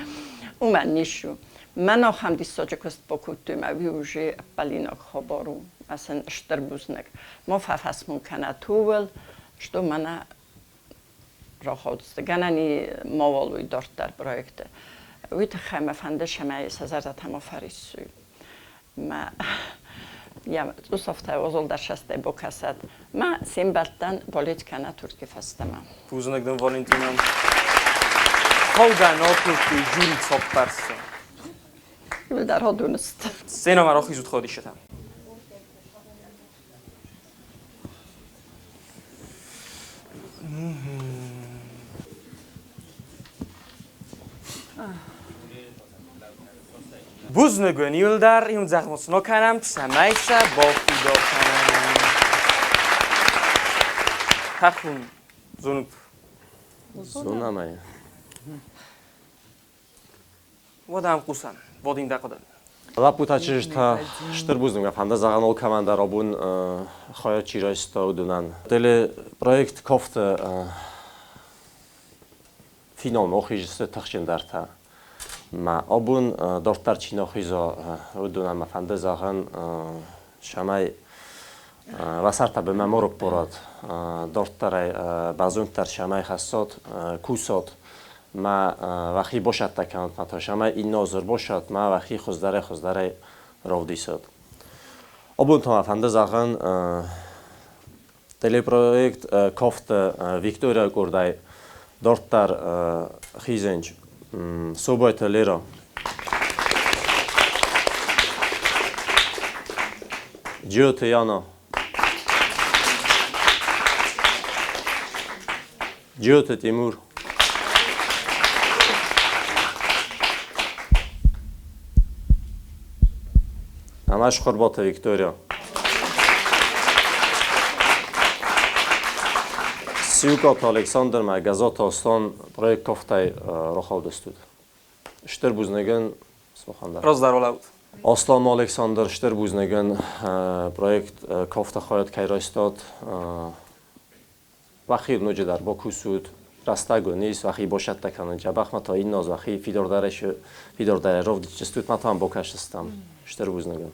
Speaker 8: уымӕн ницы у. Мӕн ахӕм диссаджы куыст бакодтой, мӕ уый уже ӕппӕлинаг хабар у. Мӕ сын стыр бузныг. Ма фӕфӕсмон кӕнӕт ууыл, что мӕнӕ рахаудысты. Гӕнӕн и мауал уый дарддӕр проекты. Уый тыххӕй мӕ фӕнды, цӕмӕй сӕ зӕрдӕтӕ ма фӕриссой. Мӕ йӕ цъусӕфтӕ озолдӕр бакӕсӕд. Мӕ се мбӕлттӕн балет кӕнӕ Турки фӕстӕмӕ.
Speaker 1: Бузныг дын, Валентина. Хъӕугӕ нал кодтой жюри цӕппӕрсы.
Speaker 8: Иуылдӕр уыдон сты.
Speaker 1: Сценӕмӕ рахизут ходисджытӕ. Бузныг уын иуылдӕр иудзӕгъмӕ цы кӕнӕм, цӕмӕй сӕ бафидар кӕнӕм. Тӕрхон зонут?
Speaker 3: Зонӕм ӕй.
Speaker 1: Уӕдӕ ам хъусӕм, Вадим дӕ хъуыды.
Speaker 3: Лӕппутӕ чызджытӕ стыр бузныг мӕ фӕнды зӕгъын ол командӕ абон хайад чи райста, уыдонӕн. Телепроект Кофты финалмӕ ахизысты тыхджындӕртӕ. Мӕ абон дарддӕр чи нӕ ахиза, уыдонӕн мӕ фӕнды зӕгъын, цӕмӕй уӕ бынмӕ ма раппарат, дарддӕрӕй бӕрзонддӕр цӕмӕй хӕссат, кусат, ма уӕхи босӕттӕ кӕнут, ма та цӕмӕй иннӕ аз ӕрбосат, ма уӕхи хуыздӕрӕй-хуыздӕрӕй равдисат. Абон та мӕ фӕнды зӕгъын, телепроект Кафты Виктория къордӕй дарддӕр хизынч Собойты Лера. Джиоты Яна. Джиоты Тимур. Ӕмӕ Схуырбаты Виктория. Сиукъаты Александр ӕмӕ Гӕззаты Аслан проект кафтӕй рахаудыстут. Стыр бузныг сымахӕн дӕр.
Speaker 1: Раздӕр уӕлӕут.
Speaker 3: Аслан Александр, стыр бузныг проект кафты хайад кӕй райстат. Уӕхи ноджыдӕр бакусут, рӕстӕг уын ис, уӕхи босӕттӕ кӕнын дзӕбӕхмӕ та иннӕ аз уӕхи фидардарӕй равдисдзыстут, мӕ та ам бакӕсдзыстӕм. Стыр бузныг уын.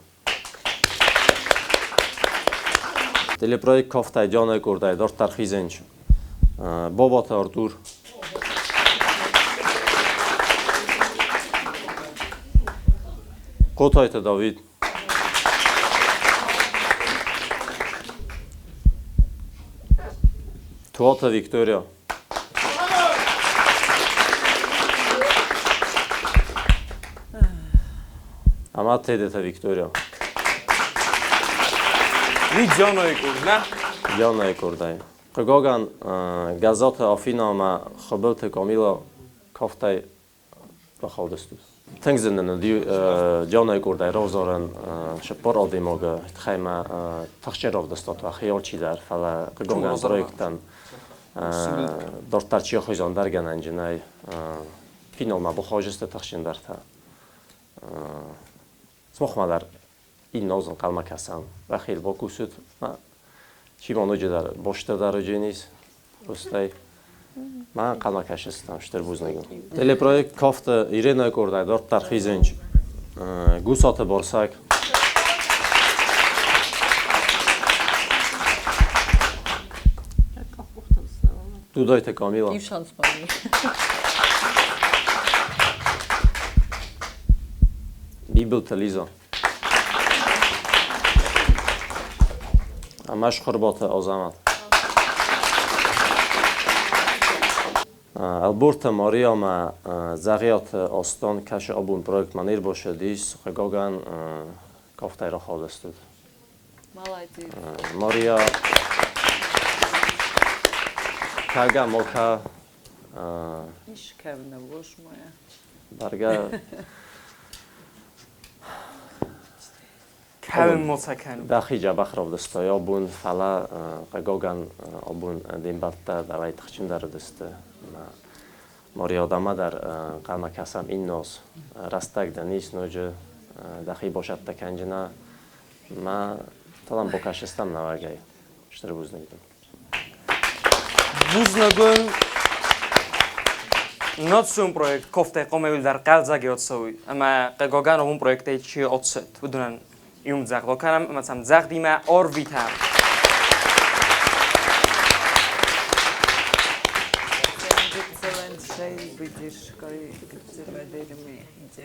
Speaker 3: Телепроект Кафтӕй Дианӕ къордӕй дарддӕр хизынч. Бабаты Артур. Хъотайты Давид. Туаты Виктория. Ӕмӕ Тедеты Виктория.
Speaker 1: Уый Дианайы къорд, нӕ?
Speaker 3: Дианайы къордӕй. Хъыгагӕн, Гӕззаты Афина ӕмӕ Хуыбылты Камила кафтӕй рахаудыстут. Тынг зын нын уыди Дианайы къордӕй равзарын цыппар адӕймагы тыххӕй мӕ тыхджын равдыстат уӕхи алчидӕр, фӕлӕ хъыгагӕн проекттӕн дарддӕр чи ахиза, ӕндӕр гӕнӕнджынӕй финалмӕ бахаудзысты тыхджындӕртӕ. Сымахмӕ дӕр иннӕ аз ӕнхъӕлмӕ кӕсӕм. Уӕхи бакусут. Чи ма ноджыдӕр бостӕ дарӕджы ис, устӕй. Ма ӕнхъӕлмӕ кӕсыстӕм, стыр бузныг. Телепроект Кафты Ирена къордӕй дарддӕр хизынч. Гусаты Борсӕг. Дудайты Камила.
Speaker 5: Иу шанс ма
Speaker 3: Бибылты Лиза. Ӕмӕ Схуырбаты Азӕмӕт. Ӕлборты Мария ӕмӕ Дзӕгъиаты Астан кӕсы абон проектмӕ не рбацыдис, хъыгагӕн, кафтӕй рахаудыстут.
Speaker 4: Молодец.
Speaker 3: Мария кӕгӕ мока
Speaker 4: Искӕвнӕ возьму.
Speaker 3: Бӕргӕ
Speaker 1: Кӕуын моца кӕнут.
Speaker 3: Дӕхи дзӕбӕх равдыстай абон, фӕлӕ хъыгагӕн абон де мбӕлттӕ дӕуӕй тыхджындӕр уыдысты. Мария дӕмӕ дӕр хъӕмӕ кӕсӕм иннӕ аз. Рӕстӕг дын ис ноджы дӕхи босӕттӕ кӕнджынӕ мӕ талам бакӕсыстӕм нӕуӕгӕй. Стыр бузныг дын.
Speaker 1: Бузныг уын. Национ проект Кофтӕй хъомӕ дӕр хъӕлдзӕг цӕуй, ӕмӕ хъыгагӕн уым проектӕй чи ацыд, уыдонӕн иумдзӕгъд кӕнӕм ӕмӕ сӕм дзӕгъдимӕ ӕрвитӕм.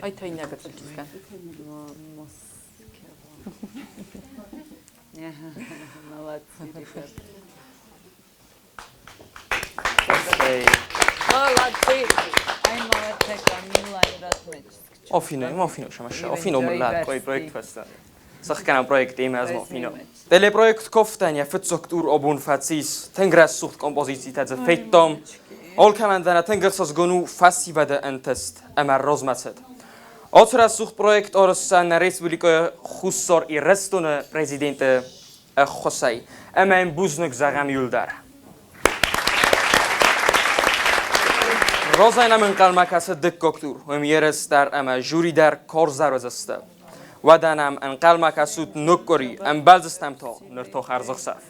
Speaker 5: Ай та иннӕ гыццыл чызгӕн.
Speaker 4: Молодцы, ребята.
Speaker 1: Молодцы!
Speaker 4: Ай, молодцы, Камила, и
Speaker 1: Офино, офино шамаша, офино млад кой проект фӕстӕ. Сӕхгӕнӕм проект ӕмӕ ӕз офино. Телепроект кофтӕн йӕ фыццаг тур абон фӕцис. Тынг рӕсугъд композицитӕ дзы федтам. Алкӕмӕн дӕр тынг ӕхсызгон у фӕсивӕды ӕнтыст ӕмӕ размӕцыд. Ацы рӕсугъд проект арӕзта нӕ республикӕйы Хуссар Ирыстоны президенты ӕххуысӕй ӕмӕ йын бузныг зӕгъӕм иуылдӕр. Розӕ нӕм ӕнхъӕлмӕ кӕсы дыккаг тур, уым ерыс дӕр ӕмӕ жюри дӕр карздӕр уыдзысты. Уӕдӕ нӕм ӕнхъӕлмӕ кӕсут ног къуыри, ӕмбӕлдзыстӕм та ныр та хӕрзӕхсӕв.